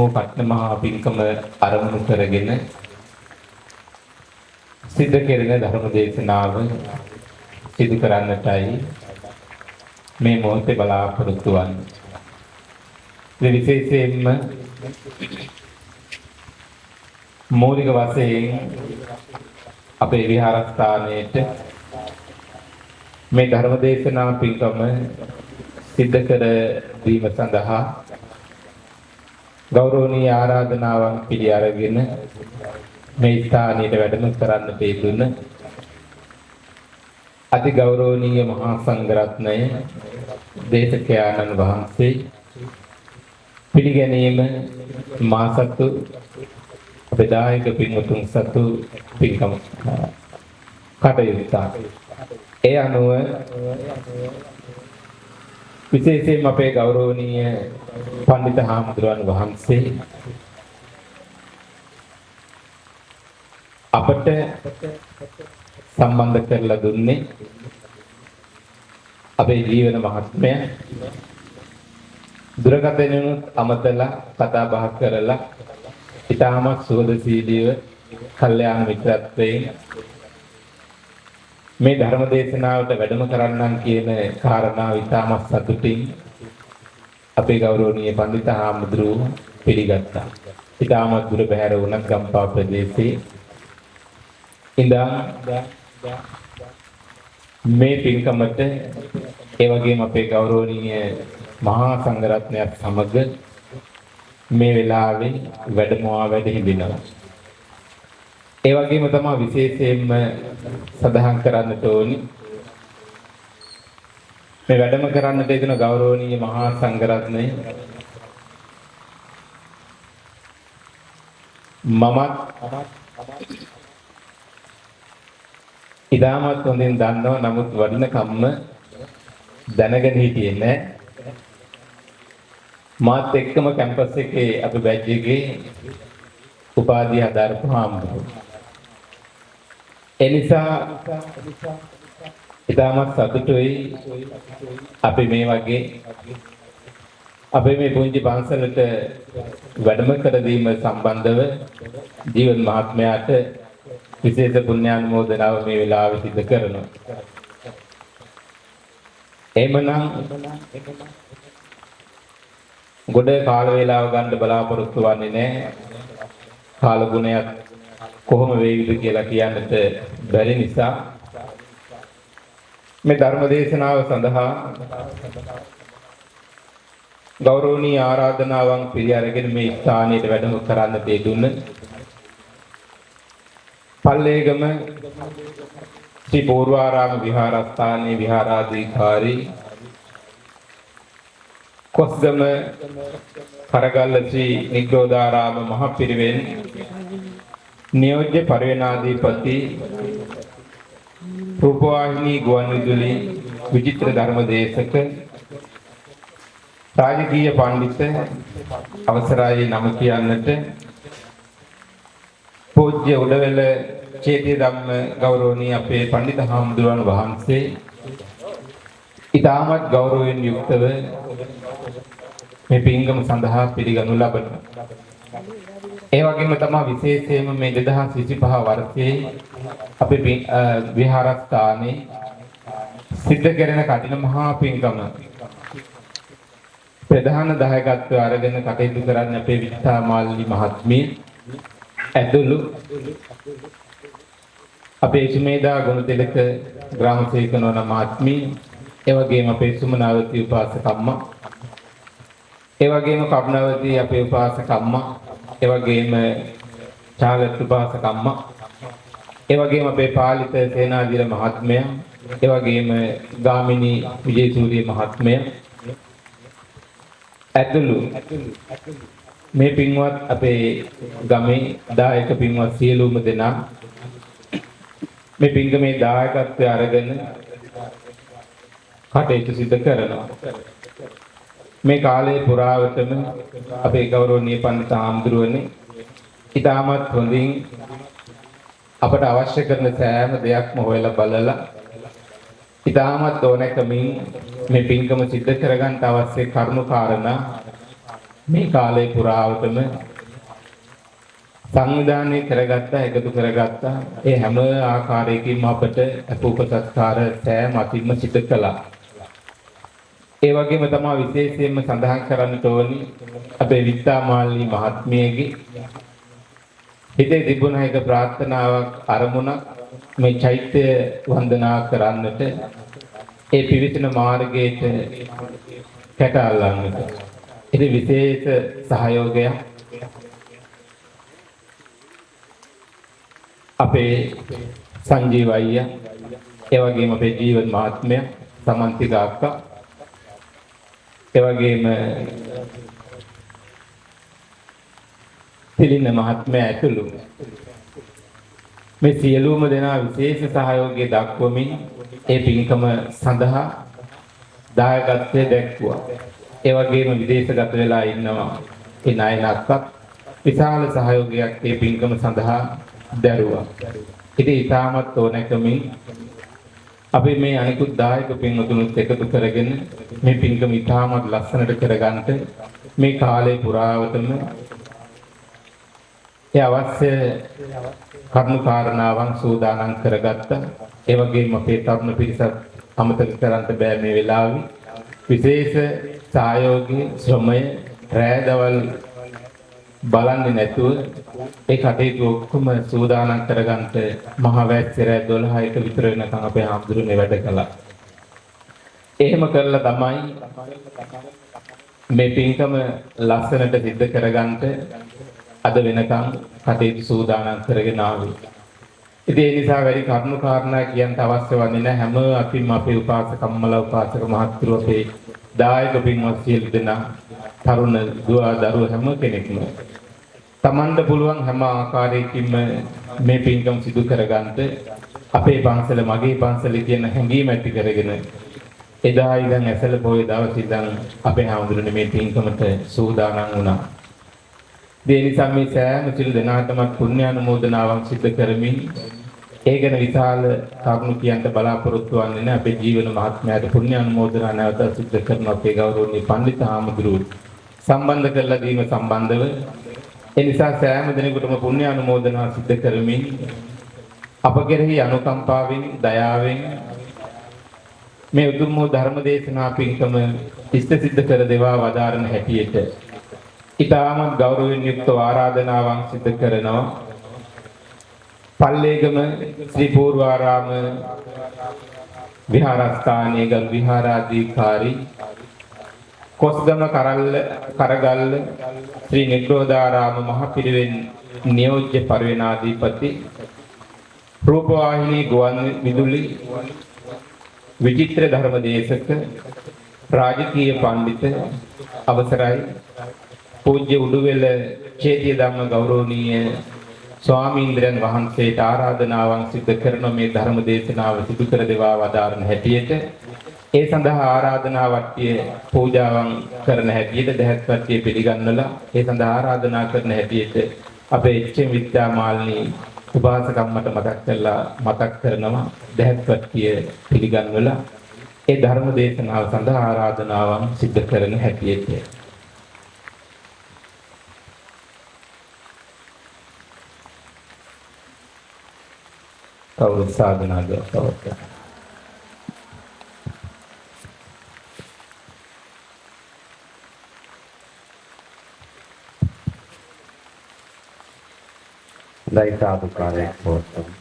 වූ කඨින මහා පින්කම අරමුණු කරගෙන සිද්ධ කෙරෙන ධර්ම දේශනාව සිදු කරන්නටයි මේ මොහොතේ බලාපොරොත්තු වන්නේ. විශේෂයෙන්ම මූලික වශයෙන් අපේ විහාරස්ථානයේට මේ ධර්ම දේශනා පින්කම සිද්ධ කර දීම සඳහා ගෞරවනීය ආරාධනාවන් පිළි අරගෙන මේ ස්ථානයට වැඩම කරන්න පෙදුන අති ගෞරවනීය මහා සංඝරත්නය දේශකයාණන් වහන්සේ පිළිගැනීම මා සතු අපේ දායක පින්වතුන් සතු පින්කම කටයුත්තක්. ඒ අනුව විශේෂයෙන්ම අපේ ගෞරවනීය පණ්ඩිත හාමුදුරුවන් වහන්සේ අපට සම්බන්ධ කරලා දුන්නේ අපේ ජීවන මහත්මයා දුරකථනයනුත් අමතලා කතා බහ කරලා ඉතාමත් සුහදශීලීව කල්යාණ මිත්‍රත්වයෙන් මේ ධර්ම දේශනාවට වැඩම කරන්නම් කියන කාරණාව ඉතාමත් සතුටින් අපේ ගෞරවනීය පණ්ඩිත හාමුදුරුවෝ පිළිගත්තා. ඉතාමත් දුර බැහැර වුණත් ගම්පා ප්‍රදේශයේ ඉඳන් මේ පින්කමට ඒ වගේම අපේ ගෞරවනීය මහා සංඝරත්නයත් සමග මේ වෙලාවේ වැඩමවා වැඩ හිඳිනවා. ඒ වගේම තමයි විශේෂයෙන්ම සඳහන් කරන්නට ඕනි මේ වැඩම කරන්නට යෙදෙන ගෞරවනීය මහා සංඝරත්නය මමත් ඉතාමත් හොඳින් දන්නවා. නමුත් වටිනකම්ම දැනගෙන හිටියේ නෑ. මාත් එක්කම කැම්පස් එකේ අපේ බැච් එකේ උපාධිය හදාරපු හාමුදුරුවෝ. ඒ නිසා ඉතාමත් සතුටුයි අපි මේ වගේ අපේ මේ පුංචි පන්සලට වැඩම කර දීම සම්බන්ධව ජීවන් මහත්මයාට විශේෂ පුණ්‍යානුමෝදනාව මේ වෙලාවේ සිදු කරනවා. එහෙමනම් ගොඩ කාල වේලාව ගන්න බලාපොරොත්තු වෙන්නේ නැහැ. කාල ගුණයක් කොහොම වේවිද කියලා කියන්නට බැරි නිසා මේ ධර්ම දේශනාව සඳහා ගෞරවනීය ආරාධනාවන් පිළි අරගෙන මේ ස්ථානයට වැඩම කරන්න දෙදුන පල්ලේගම ශ්‍රී පූර්වාරාම විහාරස්ථානයේ විහාරාධිකාරී කොස්ගම කරගල්ල ශ්‍රී නිග්‍රෝධාරාම මහපිරිවෙන් නියෝජ්‍ය පරිවේනාධිපති රූපවාහිනී ගුවන්විදුලි විචිත්‍ර ධර්ම දේශක රාජකීය පඬිත අවසරයි නම කියන්නට පූජ්‍ය උඩවෙල චේතිය ධම්ම ගෞරවනීය අපේ පණ්ඩිත හාමුදුරුවන් වහන්සේ ඉතාමත් ගෞරවයෙන් යුක්තව මේ පින්කම සඳහා පිළිගනු ලබනවා. ඒ වගේම තමයි විශේෂයෙන්ම මේ 2025 වර්ෂයේ අපේ විහාරස්ථානයේ සිද්ධ කෙරෙන කඨින මහා පින්කම ප්‍රධාන දායකත්වය අරගෙන කටයුතු කරන්නේ අපේ විත්තා මාලිනී මහත්මිය ඇතුළු අපේ සුමේදා ගුණතිලක ග්‍රාම සේවක නෝනා මහත්මිය, ඒ වගේම අපේ සුමනාවති උපාසක අම්මා, ඒ වගේම කරුණාවති අපේ උපාසක අම්මා, ඒ වගේම චාලත් උපාසක අම්මා, ඒ වගේම අපේ පාලිත සේනාධිර මහත්මයා, ඒ වගේම ගාමිණී විජේසූරිය මහත්මයා ඇතුළු මේ පින්වත් අපේ ගමේ දායක පින්වත් සියලුම දෙනා මේ පින්කමේ දායකත්වය අරගෙන කටයුතු සිදු කරනවා. මේ කාලයේ පුරාවටම අපේ ගෞරවනීය පණ්ඩිත හාමුදුරුවනේ ඉතාමත් හොඳින් අපට අවශ්‍ය කරන සෑම දෙයක්ම හොයලා බලලා ඉතාමත් ඕනෑකමින් මේ පින්කම සිද්ධ කරගන්න අවශ්‍ය කරුණු කාරණා මේ කාලය පුරාවටම සංවිධානය කරගත්තා, එකතු කරගත්තා. ඒ හැම ආකාරයකින්ම අපට අපූප සත්කාර සෑම අතින්ම සිදු කළා. ඒ වගේම තමයි විශේෂයෙන්ම සඳහන් කරන්නට ඕනි අපේ විත්තාමාලි මහත්මියගේ හිතේ තිබුණ එක ප්‍රාර්ථනාවක් අරමුණක් මේ චෛත්‍ය වන්දනා කරන්නට, ඒ පිවිසෙන මාර්ගයට කැට අල්ලන්නට. ඉතින් විශේෂ සහයෝගයක් අපේ සංජීව අයියා, ඒ වගේම අපේ ජීවන් මහත්මයා, සමන්තික අක්කා, ඒ වගේම තිලින මහත්මයා ඇතුළු මේ සියලුම දෙනා විශේෂ සහයෝගය දක්වමින් ඒ පින්කම සඳහා දායකත්වය දැක්වුවා. ඒ වගේම විදේශගත වෙලා ඉන්නවා ඒ නයන අක්කත් විශාල සහයෝගයක් ඒ පින්කම සඳහා දැරුවා. ඉතින් ඉතාමත් ඕනෑකමින් අපි මේ අනිකුත් දායක පින්වතුනුත් එකතු කරගෙන මේ පින්කම ඉතාමත් ලස්සනට කරගන්නට මේ කාලය පුරාවටම ඒ අවශ්‍ය කරුණු කාරණාවන් සූදානම් කරගත්තා. ඒ වගේම අපේ තරුණ පිරිසත් අමතක කරන්න බෑ මේ වෙලාවේ. විශේෂ සහයෝගය, ශ්‍රමය, රෑ දවල් බලන්නේ නැතුව ඒ කටයුතු ඔක්කොම සූදානම් කරගන්නට මහ වැස්සේ රෑ 12ට විතර වෙනකන් අපේ හාමුදුරුවනේ වැඩ කළා. එහෙම කරලා තමයි මේ පින්කම ලස්සනට සිද්ධ කරගන්නට අද වෙනකන් කටයුතු සූදානම් කරගෙන ආවේ. ඉතින් ඒ නිසා වැඩි කරුණු කාරණා කියන්න අවශ්‍ය වන්නේ නැහැ. හැම අතින්ම අපේ උපාසක අම්මලා, උපාසක මහත්තුරු, අපේ දායක පින්වත් සියලු දෙනා, තරුණ දුව දරුවෝ හැම කෙනෙක්ම තමන්ට පුළුවන් හැම ආකාරයකින්ම මේ පින්කම් සිදු කරගන්නට අපේ පන්සල මගේ පන්සල කියන හැඟීම ඇති කරගෙන එදා ඉඳන් ඇසළ පොය දවස් ඉඳන් අපේ හාමුදුරනේ මේ පින්කමට සූදානම් වුණා. ඒ නිසා මේ සෑම සිළු දෙනාටම පුණ්‍යානුමෝදනාවන් සිදු කරමින් ඒ ගැන විශාල කරුණු කියන්න බලාපොරොත්තු වෙන්නේ නැහැ. අපේ ජීවන මහත්මයාට පුණ්‍යානුමෝදනා නැවත සිදු කරන අපේ ගෞරවනීය පණ්ඩිත හාමුදුරුවෝ සම්බන්ධ කරලා දීම සම්බන්ධව ඒ නිසා සෑම දිනෙකටම පුණ්‍යානුමෝදනා සිදු කරමින් අප කෙරෙහි අනුකම්පාවෙන් දයාවෙන් මේ උතුම් වූ ධර්ම දේශනා පින්කම ඉෂ්ට සිද්ධ කර දේවා වදාරන හැටියට ඉතාමත් ගෞරවයෙන් යුක්තව ආරාධනාවන් සිදු කරනවා. පල්ලේගම ශ්‍රී පූර්වාරාම විහාරස්ථානයේ ගරු විහාරාධිකාරී කොස්ගම කරගල්ල ශ්‍රී නිග්‍රෝධාරාම මහපිරිවෙන් නියෝජ්‍ය පරිවේනාධිපති රූපවාහිනී ගුවන් විදුලි විචිත්‍ර ධර්ම දේශක රාජකීය පඬිත අවසරයි පූජ්‍ය උඩුවෙල චේතිය ධම්ම ගෞරවනීය ස්වාමීන්ද්‍රයන් වහන්සේට ආරාධනාවන් සිදු කරන මේ ධර්ම දේශනාව සිදු කර දේවා වදාරන හැටියට ඒ සඳහා ආරාධනා වට්ටිය පූජාවන් කරන හැටියට දැහත් වට්ටිය පිළිගන්නලා ඒ සඳහා ආරාධනා කරන හැටියට අපේ එච්.එම්. විද්‍යාමාලිනී උපාසකම්මට මතක් කරලා මතක් කරනවා දැහත් වට්ටිය පිළිගන්වලා ඒ ධර්ම දේශනාව සඳහා ආරාධනාවන් සිදු කරන හැටියට. කවුරුත් සාධනාද පවත්වා. හොඳයි සාදුකාරයක් පවත්වමු.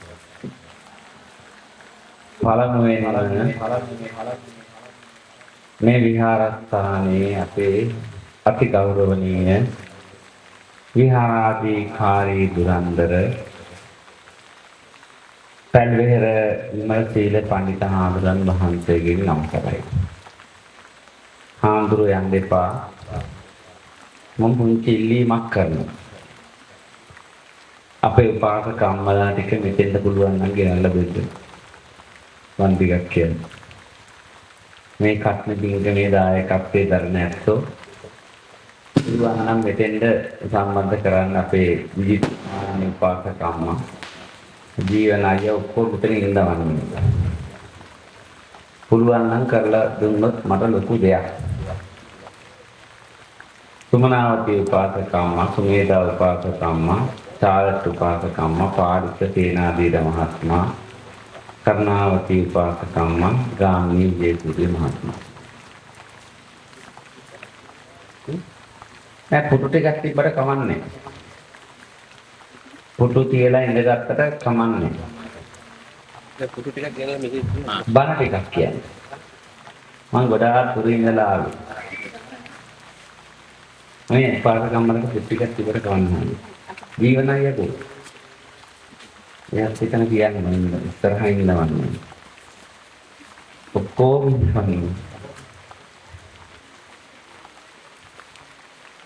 පළමුවෙන්ම මේ විහාරස්ථානයේ අපේ අති ගෞරවනීය විහාරාධිකාරී දුරන්දර පැල්වෙහෙර විමල සීල පණ්ඩිත හාමුදුරන් වහන්සේගෙන් නමස්කාරයි. හාමුදුරුවෝ යන්න එපා. මම පුංචි ඉල්ලීමක් කරනවා. අපේ උපාසක අම්මලා ටික මෙතෙන්ට පුළුවන් නම් ගෙනල්ලා දෙන්න. වන් ටිකක් කියන්න. මේ කට්න බින්ගමේ දායකත්වයේ දරන ඇත්තෝ පුළුවන් නම් මෙතෙන්ට සම්බන්ධ කරන්න අපේ විජිත උපාසක අම්මා ජීවන අය ඔක්කොම මෙතන ඉඳවන්න. පුළුවන් නම් කරලා දුන්නොත් මට ලොකු දෙයක්. සුමනාවති උපාසක අම්මා, සුමේධා උපාසක අම්මා, චාරත් උපාසක අම්මා, පාරිත සේනාධීර මහත්මයා, කරුණාවති උපාසක අම්මා, ගාමිණී ජයසූරිය මහත්මයා. නෑ පුටු ටිකක් තිබ්බට කමන්නේ. පුටු තියලා ඉඳගත්තට කමන්නේ. දැන් පුටු ටිකක් ගෙනලා මෙහෙ බණ ටිකක් කියන්නේ. මං ගොඩාක් දුරින් ඉඳලා ආවේ. මේ උපාසක අම්මලට පුටු ටිකක් තිබ්බට කමන්නේ. ජීවනයි යකෝ. එයාත් එතන කියන්නේ මම ඉස්සරහින් ඉන්නවන්නේ. ඔක්කොම ඉන්නවන්නේ.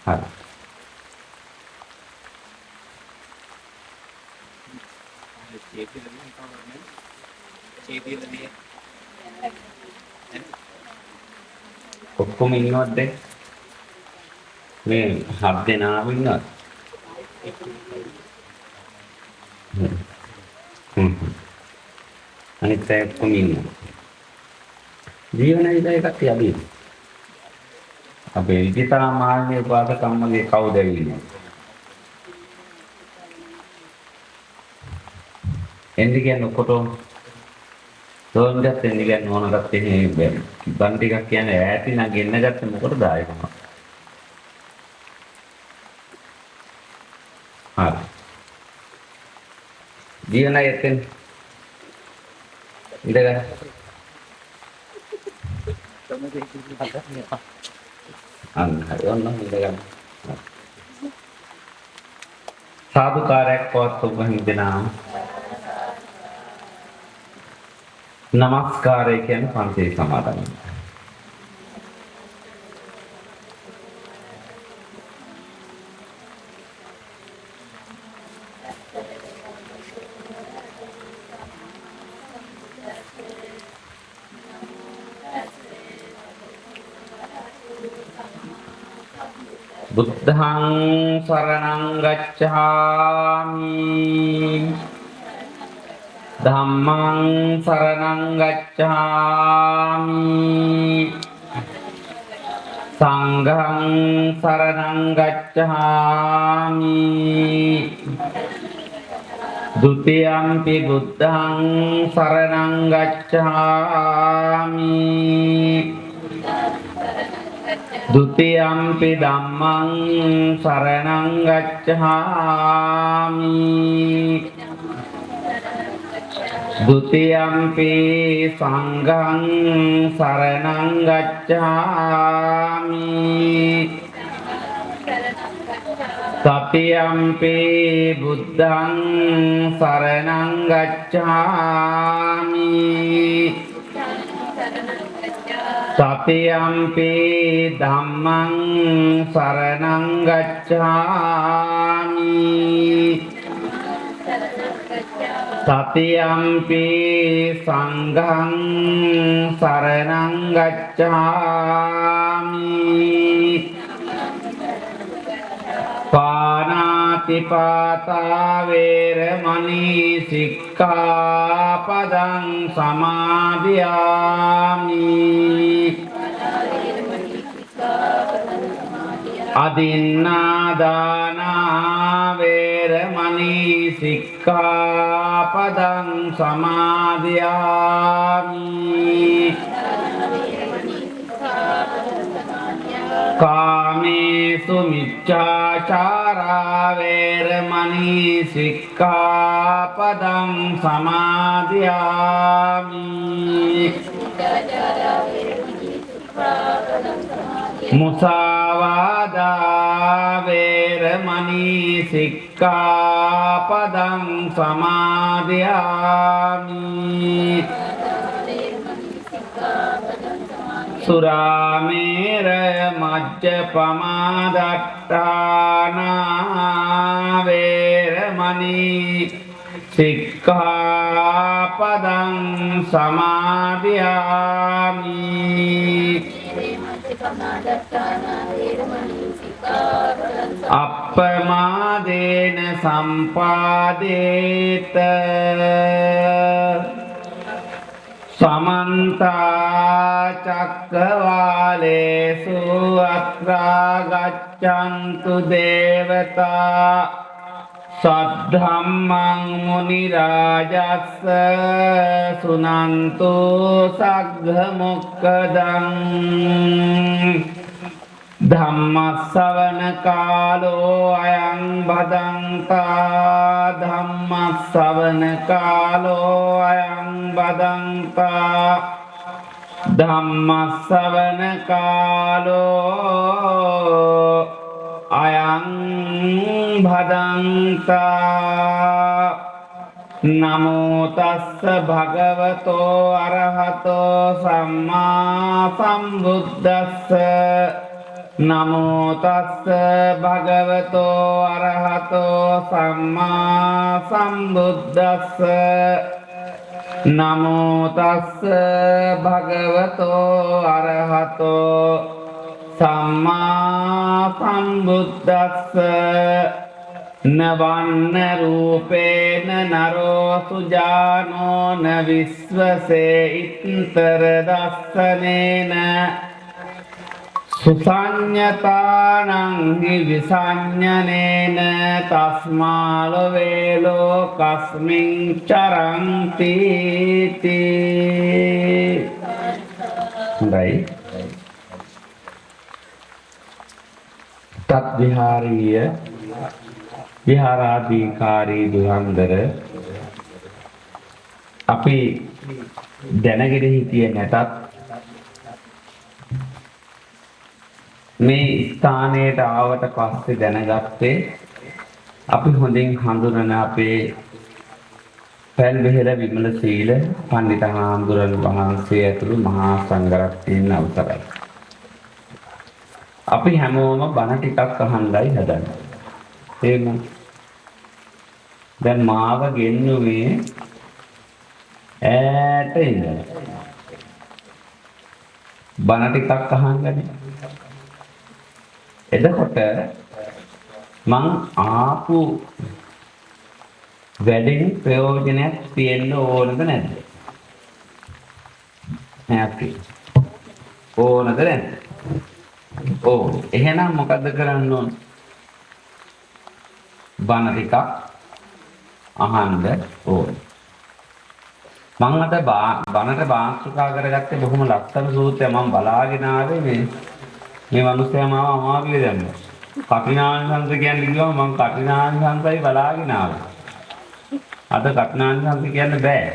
හරි. ඔක්කොම ඉන්නවද දැන්? මේ හත් දෙනාම ඉන්නවද? අනිත් අය ඔක්කොම ඉන්නවා. ජීවන විදය එකක් තියදී. අපේ විජිතා මාළිනී උපාසක අම්මගේ කවුද ඇවිල්ලා? එන්නේ කියන්නේ ඔක්කොටම සෝන්ජත් එන්නේ කියන්නේ ඕනකට එහෙම බන් ටිකක් කියන්නේ ඈතින් නම් ගෙන්න ගත්තේ මොකටද ආයේ මම? හරි. ජීවනයි එතෙන් ඉඳගන්න. අන්න හරි ඔන්න ඉඳගන්න. සාදුකාරයක් පවත්වමු හැම දෙනාම. නමස්කාරය කියන්නේ පන්සිල් සමාදන් වෙනවා. බුද්ධං සරණං ගච්ඡාමි, ධම්මං සරණං ගච්ඡාමි, සංඝං සරණං ගච්ඡාමි, ဒ ුතියම්පි බුද්ධං සරණං ගච්ඡාමි, ဒ ුතියම්පි ධම්මං සරණං ගච්ඡාමි, ဒ ුතියම්පි සංඝං සරණං ගච්ඡාමි, තතියම්පි බුද්ධං සරණං ගච්ඡාමි, තතියම්පි ධම්මං සරණං ගච්ඡාමි, තතියම්පි සංඝං සරණං ගච්ඡාමි, පාණාති පාතා වේරමණී සික්ඛාපදං සමාදියාමි, අදින්නාදානා වේරමණී සික්ඛාපදං සමාදියාමි, කාමේසු මිච්ඡාචාරා වේරමණී සික්ඛාපදං සමාදියාමි, මුසාවාදා වේරමණී සික්ඛාපදං සමාදියාමි, සුරාමේර මජ්ජපමාදට්ඨානා වේරමණී සික්ඛාපදං සමාදියාමි, අප්පමාදේන සම්පාදේත, සමන්ත චක්කවාලේසු අත්‍රා ගච්ඡන්තු දේවතා සද්ධම්මං මුනි රාජස්ස සුනන්තු සග්ග මොක්කදං ධම්මස්සවන කාලෝ අයං බදන්තා ධම්මස්සවන කාලෝ අයං බදන්තා ධම්මස්සවන කාලෝ අයං බදන්තා. නමෝ තස්ස භගවතෝ අරහතෝ සම්මා සම්බුද්දස්ස. නමෝ තස්ස භගවතෝ අරහතෝ සම්මා සම්බුද්දස්ස. නමෝ තස්ස භගවතෝ අරහතෝ සම්මා සම්බුද්දස්ස. නවන්න රූපේන නරෝ සුජානෝ න විස්වසේ ඉත්තර දස්සනේන සුසඤ්ඤතානං හි විසඤ්ඤනේන තස්මා ලොවේ ලෝකස්මින් චරಂತಿ තී. හොඳයි. තත් විහාරීය විහාරාධිකාරී දුරන්දර අපි දැනගෙන හිටියේ නැතත් මේ ස්ථානයට ආවට පස්සේ දැනගත්තේ අපි හොඳින් හඳුනන අපේ පැල්වෙහෙර විමල සීල පණ්ඩිත හාමුදුරන් වහන්සේ ඇතුළු මහා සංඝරත්නයන් අවසරයි. අපි හැමෝම බණ ටිකක් අහන්නයි හදන්නේ. තේරුණා? දැන් මාව ගෙන්නුවේ ඈත ඉඳලා බණ ටිකක් අහන්නනේ. එතකොට මං ආපු වැඩෙන් ප්‍රයෝජනයක් තියෙන්න ඕනද නැද්ද? නෑ අපි ඕනද නැද්ද? ඕ. එහෙනම් මොකද්ද කරන්න ඕන? බණ ටිකක් අහන්න ඕන. මං අද බණට මාතෘකා කරගත්තේ බොහොම ලස්සන සූත්‍රයක්. මං බලාගෙන ආවේ මේ මිනිස්සයා මාව අමාරුවේ දැම්මා. කටිනාංශංශ කියන්නේ කිව්වම මං කටිනාංශංශයි බලාගෙන ආවේ. අද කටිනාංශංශ කියන්න බෑ.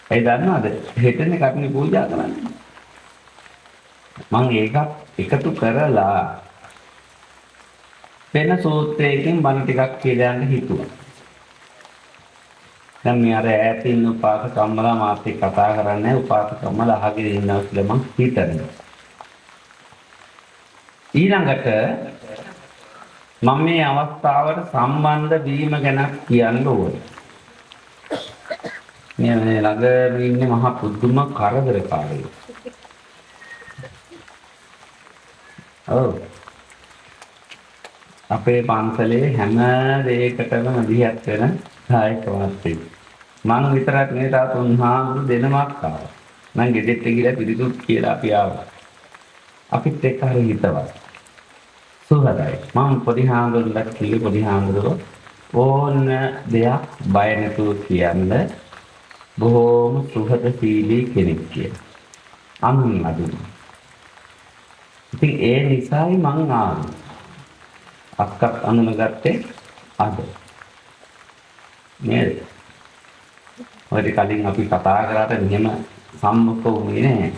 ඒ දන්නවද? හෙටනේ කටින පූජා කරන්නේ. මං ඒකත් එකතු කරලා වෙන සූත්‍රයකින් බණ ටිකක් කියලා යන්න හිතුවා. දැන් මේ අර ඈත ඉන්න උපාසක අම්මලා මාත් එක්ක කතා කරන්නේ උපාසක අම්මලා අහගෙන ඉන්නවා කියලා මං හිතනවා. ඊළඟට මම මේ අවස්ථාවට සම්බන්ධ වීම ගැන කියන්න ඕනේ. මේ ළඟ ඉන්නේ මහා පුදුම කරදරකාරයෙක්. ඔව්. අපේ පන්සලේ හැම දෙයකටම මැදිහත් වෙන දායක මහත්තයෙක්. මං විතරක් නෙවෙයි තව තුන් හාමුදුරු දෙනමක් ආවා. මං ගෙදරට ගිහලා පිළිතුරු කියලා අපි ආවා. අපිත් එක්ක හරි හිතවත්. සුහදයි. මං පොඩි හාමුදුරුවන්ට කිව්වේ පොඩි හාමුදුරුවෝ ඕන දෙයක් බය නැතුව කියන්න බොහෝම සුහදශීලී කෙනෙක් කියලා. අනුන් අදුනා. ඉතින් ඒ නිසායි මං ආවේ. අක්කත් අඳුනගත්තේ අද. නේද? ඔය කලින් අපි කතා කරාට මෙහෙම සම්මුඛ වුණේ නෑ.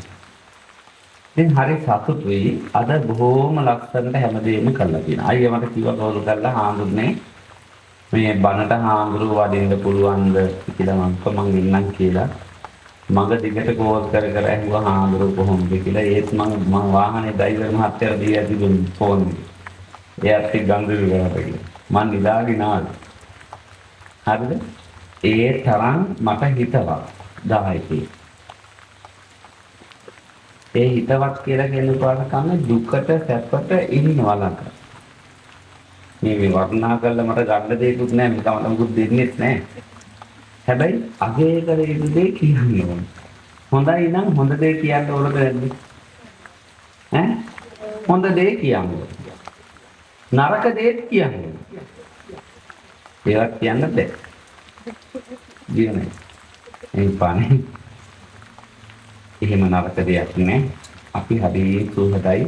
ඉතින් හරි සතුටුයි. අද බොහෝම ලස්සනට හැමදේම කරලා තියෙනවා. අයියා මට කිව්වා කවුරු කරලා හාමුදුරනේ මේ බණට හාමුදුරුවෝ වඩින්න පුළුවන්ද කියලා මං කිව්වා මං ඉන්නම් කියලා. මග දිගට කෝල් කර කර ඇහුවා හාමුදුරුවෝ කොහොමද කියලා. ඒත් මං මං වාහනේ ඩ්‍රයිවර් මහත්තයාට දීලා තිබුණේ ෆෝන් එක. එයාත් එක්ක ගනුදෙනු කරාට කියලා. මං නිදාගෙන ආවේ. හරිද? ඒ තරම් මට හිතවත් දායකයෙක්. ඒ හිතවත් කියලා කියන පාට කම දුකට සැපට ඉන්නවා ළඟ. මේ මේ වර්ණනා කරලා මට ගන්න දෙයක්වත් නෑ. මේක මට මොකුත් දෙන්නෙත් නෑ. හැබැයි අගය කර යුතු දේ කියන්න ඕන. හොඳයි නම් හොඳ දේ කියන්න ඕනද නැද්ද? ඈ? හොඳ දේ කියන්න ඕන. නරක දේත් කියන්න ඕන. ඒවත් කියන්න බෑ. ජීවනයි. ඒ පානේ. එහෙම නරක දෙයක් නෑ. අපි හරිය සුහදයි.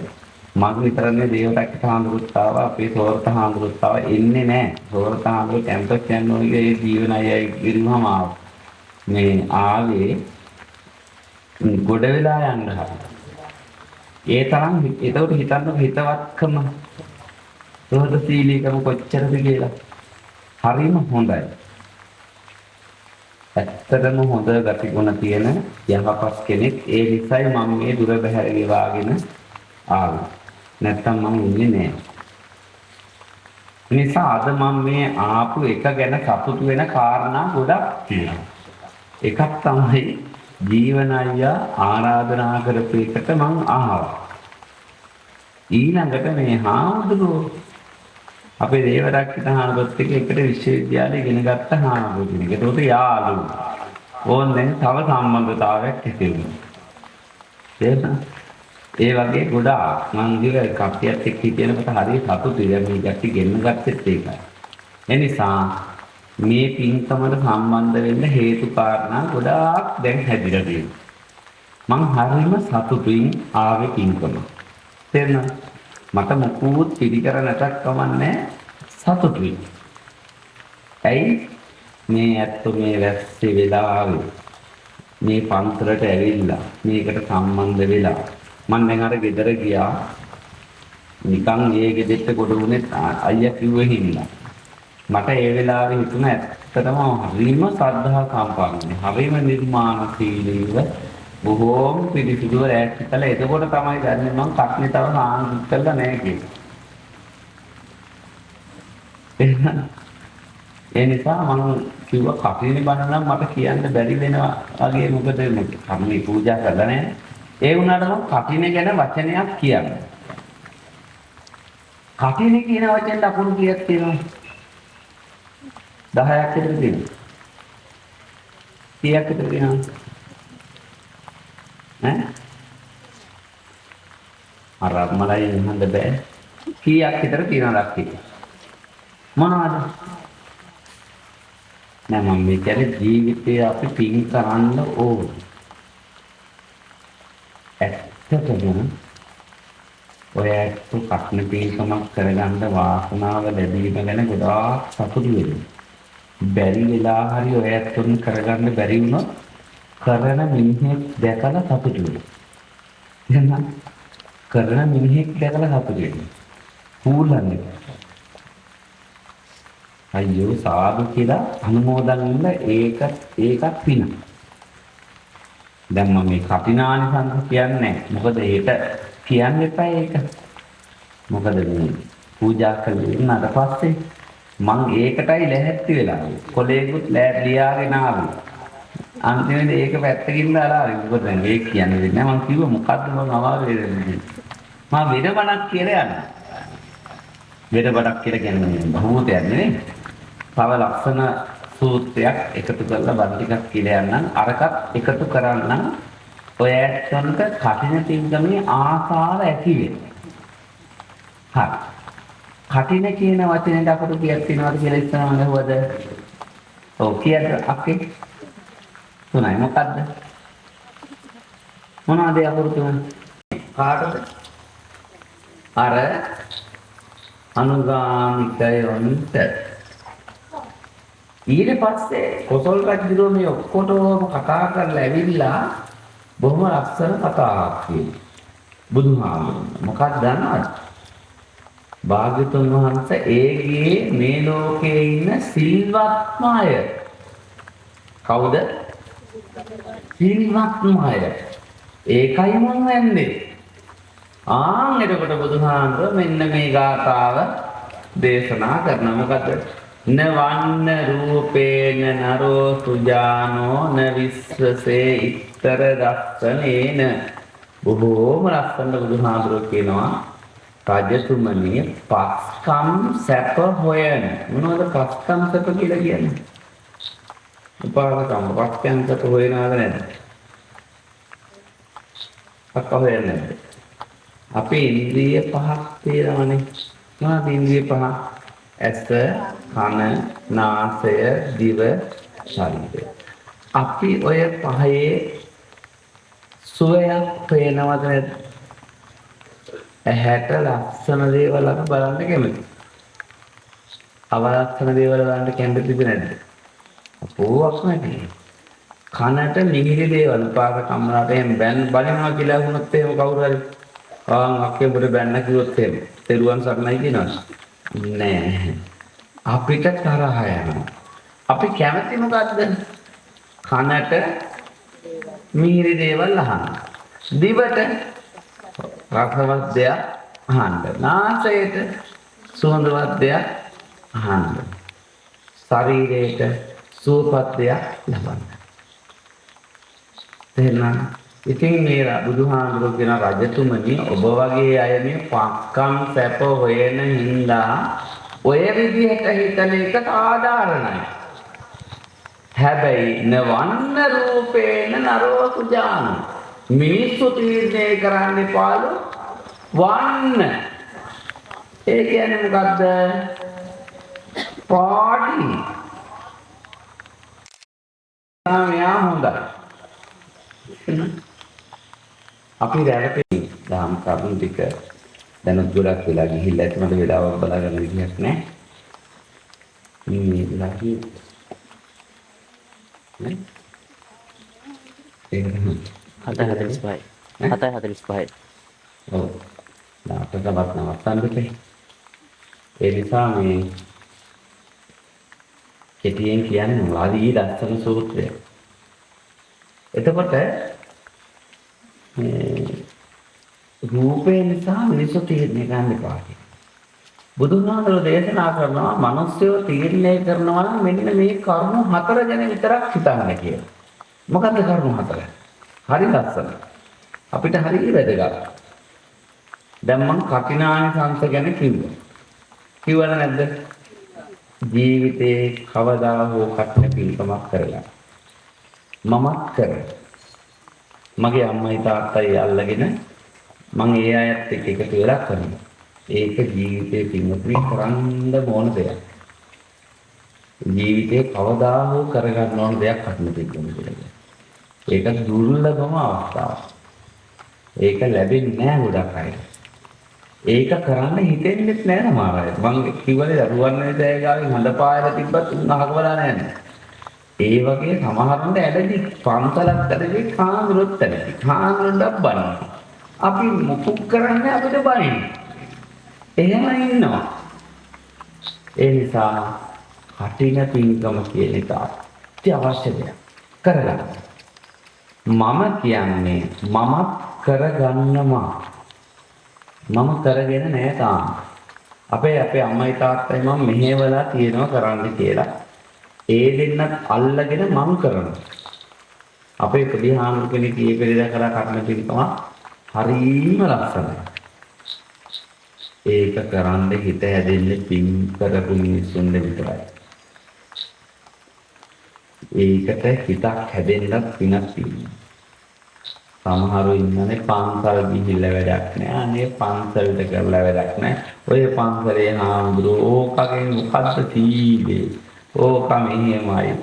මං විතරනේ දේවරක්ක හාමුදුරුවෝ ආවා, අපේ සෝරත හාමුදුරුවෝ ආවා, එන්නේ නෑ. සෝරත හාමුදුරුවෝ කැම්පස් යන්න ඕනේ ඒ ජීවන අයයි ගිරුවම ආවා. මේ ආවේ ගොඩ වෙලා යන්න හදලා. ඒ තරම් එතකොට හිතන්නකො හිතවත්කම සුහදශීලීකම කොච්චරද කියලා. හරිම හොඳයි. ඇත්තටම හොඳ ගතිගුණ තියෙන යහපත් කෙනෙක්. ඒ නිසායි මම මේ දුර බැහැර ගෙවාගෙන ආවේ. නැත්තම් මං ඉන්නේ නෑ. ඒ නිසා අද මම මේ ආපු එක ගැන සතුටු වෙන කාරණා ගොඩක් තියෙනවා. එකක් තමයි ජීවන අයියා ආරාධනා කරපු එකට මං ආවා. ඊළඟට මේ හාමුදුරුවෝ අපේ දේවරක්ෂිත හාමුදුරුවොත් එක්ක එකට විශ්වවිද්‍යාලේ ඉගෙන ගත්ත හාමුදුරුවෝ කෙනෙක්. ඒකට යාළුවෝ. ඕන් දැන් තව සම්බන්ධතාවයක් ඇති වුණා. තේරුණා? ඒ වගේ ගොඩාක් මං කිව්ව කට්ටියත් එක්ක හිටියනකොට හරිය සතුටුයි. දැන් මේ කට්ටිය ගෙන්න ගත්තෙත් ඒකයි. ඒ නිසා මේ පින්කමට සම්බන්ධ වෙන්න හේතු කාරණා ගොඩාක් දැන් හැදිලා තියෙනවා. මං හරිම සතුටින් ආවේ පින්කම. තේරුණා? මට මොකුත් පිළිකර නැතක් කමන්නේ සතුටුයි. ඇයි මේ ඇත්ත මේ වැස්සේ වෙලාවේ මේ පන්සලට ඇවිල්ලා මේකට සම්බන්ධ වෙලා මං දැන් අර ගෙදර ගියා. නිකන් ඒ ගෙදරට ගොඩ වුණේ අයියා කිව්ව හින්දා. මට ඒ වෙලාවේ හිතුණා ඇත්තටම හරිම ශ්‍රද්ධා සම්පන්නයි. හරිම නිර්මාණශීලීව බොහෝම පිරිසිදුව රැස්ති කළා. එතකොට තමයි දන්නේ මං කට්නේ තව සාන්ති කළා නෑ කියලා. ඒ නිසා මං කිව්වා කටිනේ බණ නම් මට කියන්න බැරි වෙනවා වගේ. මොකද මේ කර්මී පූජා කරලා නෑ. ඒ වුණාට මං කටිනේ ගැන වචනයක් කියන්න. කටිනේ කියන වචෙන් ලකුණු කීයක් තියෙනවද? 10ක් විතර තියෙනවා. කීයක් විතර තියෙනවද? ඈ? අර අම්මලයි අහන්න බෑ. කීයක් විතර තියෙනවද අක්කේ? මොනවද? නෑ මම මේ කියන්නේ ජීවිතේ අපි පින් කරන්න ඕන. ඇත්තටම ඔය ඇත්ත කටන පින්කමක් කරගන්න වාසනාව ලැබීම ගැන ගොඩාක් සතුටු වෙනවා. බැරි වෙලා හරි ඔය ඇත්තොන් කරගන්න බැරි වුණොත් කරන මිනිහෙක් දැකලා සතුටු වෙනවා. එහෙනම් කරන මිනිහෙක් දැකලා සතුටු වෙනවා. හූල්ලන්නේ. අයියෝ සාදු කියලා අනුමෝදන් වෙන්න ඒකත් පින. දැන් මම මේ කටිනානිසංස කියන්නේ නැහැ. මොකද ඒක කියන්න එපා ඒක. මොකද මේ පූජා කරලා ඉන්නාට පස්සේ මං ඒකටයි ලැහැත්ති වෙලා ආවේ. කොලේකුත් ලියාගෙන ආවේ. අන්තිමේදී ඒක පැත්තකින් දාලා ආවේ. මොකද දැන් ඒක කියන්න දෙන්නේ නැහැ. මං කිව්වා මොකද්ද මං අමාරු වෙන්නේ. මං වෙරබණක් කියලා යනවා. වෙරබණක් කියලා කියන්නේ බහූතයක් නෙවෙයි. තව ලස්සන සූත්‍රයක් එකතු කරලා බණ ටිකක් කියලා යන්නම්. අරකත් එකතු කරන්නම්. ඔය ඇත්තන්ට කටින පින්කමේ ආසාව ඇති වෙනවා. හරි. කටින කියන වචනේට අපට කීයක් තියෙනවද කියලා ඉස්සර මම අහුවද? ඔව් කීයද අක්කේ? තුනයි. මොකද්ද? මොනවද ඒ අකුරු තුන? කාටද? අර අනුගාමිකයන්ට. ඊට පස්සේ කොසල් රජුගේ මේ ඔක්කොටම කතා කරලා ඇවිල්ලා බොහොම ලස්සන කතාවක් කියනවා. බුදුහාමුදුරුවෝ මොකක්ද දන්නවද? භාග්‍යතුන් වහන්සේ ඒගේ මේ ලෝකයේ ඉන්න සිල්වත්ම අය. කවුද? සිල්වත්ම අය. ඒකයි මං වෙන්නේ. ආන් එතකොට බුදුහාමුදුරුවෝ මෙන්න මේ ගාථාව දේශනා කරනවා. මොකද්ද? න වන්න රූපේන නරෝ සුජානෝ න විස්සසේ ඉත්තර දස්සනේන. බොහෝම ලස්සනට බුදුහාමුදුරුවෝ කියනවා රජතුමනි පස්කම් සැප හොයන. මොනවද පස්කම් සැප කියලා කියන්නේ? උපාසකම් පක්කම් සැප හොයනවද නැද්ද? අක්ක හොයන්නේ නැද්ද? අපි ඉන්ද්‍රිය පහක් තියෙනවනේ. මොනවද ඉන්ද්‍රිය පහ? ඇස, කන, නාසය, දිව, ශරීරය. අපි ඔය පහේ සුවයක් හොයනවද නැද්ද? ඇහැට ලස්සන දේවල් අපි බලන්න කැමතියි. අවලස්සන දේවල් බලන්න කැමතිද නැද්ද? අපෝ අකමැති. කනට මිහිරි දේවල් උපාසකම්මලාට එහෙම බැන් බලිනවා කියලා වුණොත් එහෙම කවුරු හරි ආන් අක්කේ උඹට බැන්න කිව්වොත් එහෙම තෙරුවන් සරණයි කියනවද? නෑ. අපිට තරහ යනවා. අපි කැමති මොකද්ද? කනට මිහිරි දේවල් අහන්න. දිවට රසවත් දෙයක් අහන්න. නාසයට සුවඳවත් දෙයක් අහන්න. ශරීරයට සුවපත් දෙයක් ලබන්න. තේරුණාද? ඉතින් මේ බුදුහාමුදුරුවෝ කියන රජතුමනි ඔබ වගේ අය මේ පක්කම් සැප හොයන හින්දා ඔය විදිහට හිතන එක සාධාරණයි. හැබැයි නවන්න රූපේන නරෝ සුජාන මිනිස්සු තීරණය කරන්න එපාලු වන්න. ඒ කියන්නේ මොකද්ද? පාටි. මෙයා හොඳයි. අපි රැවටෙන්නේ දහම් කරුණු ටික දැනුත් ගොඩක් වෙලා ගිහිල්ලා ඇති මට වෙලාවක් බලා ගන්න විදිහක් නැහැ. මේ වෙලාවේ නේ ඒක තමයි 7:45යි. 7:45යි. ඔව්. අපිට තවත් නවත්තන්න දෙපේ. ඒ නිසා මේ කෙටියෙන් කියන්නේ වාදී ලස්සන සූත්‍රය. එතකොට මේ රූපය නිසා මිනිස්සු තීරණය ගන්න එපා කියලා. බුදුහාමුදුරුවෝ දේශනා කරනවා මිනිස්සුયો තීරණය කරනවා නම් මෙන්න මේ කරුණු හතර ගැන විතරක් හිතන්න කියලා. මොකද්ද කරුණු හතර? හරි ලස්සන. අපිට හරි වැදගත්. දැන් මං කටිනානිසංස ගැන කිව්වා. කිව්වද නැද්ද? ජීවිතේ කවදා හෝ කටින පින්කමක් කරලා මමත් කරා. මගේ අම්මයි තාත්තයි අල්ලගෙන මං ඒ අයත් එක්ක එකතු වෙලා කරනවා. ඒක ජීවිතේ පින්වතුනි කරන්න ඕන දෙයක්. ජීවිතේ කවදා හෝ කරගන්න ඕන දෙයක් කටින පින්කම කියලා. ඒක දුර්ලභම අවස්ථාවක්. ඒක ලැබෙන්නේ නෑ ගොඩක් අයට. ඒක කරන්න හිතෙන්නෙත් නෑ සමහර අයට. මං කිව්වනේ දරුවන් වෙදෑ ගාවින් හඳ පායලා තිබ්බත් උන් අහක බලා නෑ. ඒ වගේ සමහරුන්ට ඇලෙදි පන්සලක් ඇලෙදි කාමරොත් ඇලෙදි. කාමරොඩක් බනින. අපි මොකුත් කරන්නේ අපිට බනින. එහෙම ඉන්නවා. ඒ නිසා කටින පින්කම කියන එක අත්‍යවශ්‍ය දෙයක්. කරගන්න. මම කියන්නේ මමත් කරගන්නවා. මම කරගෙන නෑ තාම. අපේ අපේ අම්මයි තාත්තයි මම මෙහෙवला තියෙනවා කරන්න කියලා. ඒ දෙන්නත් අල්ලගෙන මම කරනවා. අපේ පොඩි හාමුදුරු කෙනෙක් ඊයේ පෙරේදා කරා කටන පින්කම හරිම ලස්සනයි. ඒක කරන්න හිත හැදෙන්නේ පින් කරපු මිනිස්සුන්ට විතරයි. ඒකට හිතක් හැදෙන්නත් පිනක් තියෙනවා. සමහරු ඉන්නනේ පන්සල් ගිහිල්ලා වැඩක් නෑ. අනේ පන්සලට කරලා වැඩක් නෑ. ඔය පන්සලේ හාමුදුරුවෝ ඕකගෙන් මොකද්ද සීලේ? ඕක මෙහෙමයි.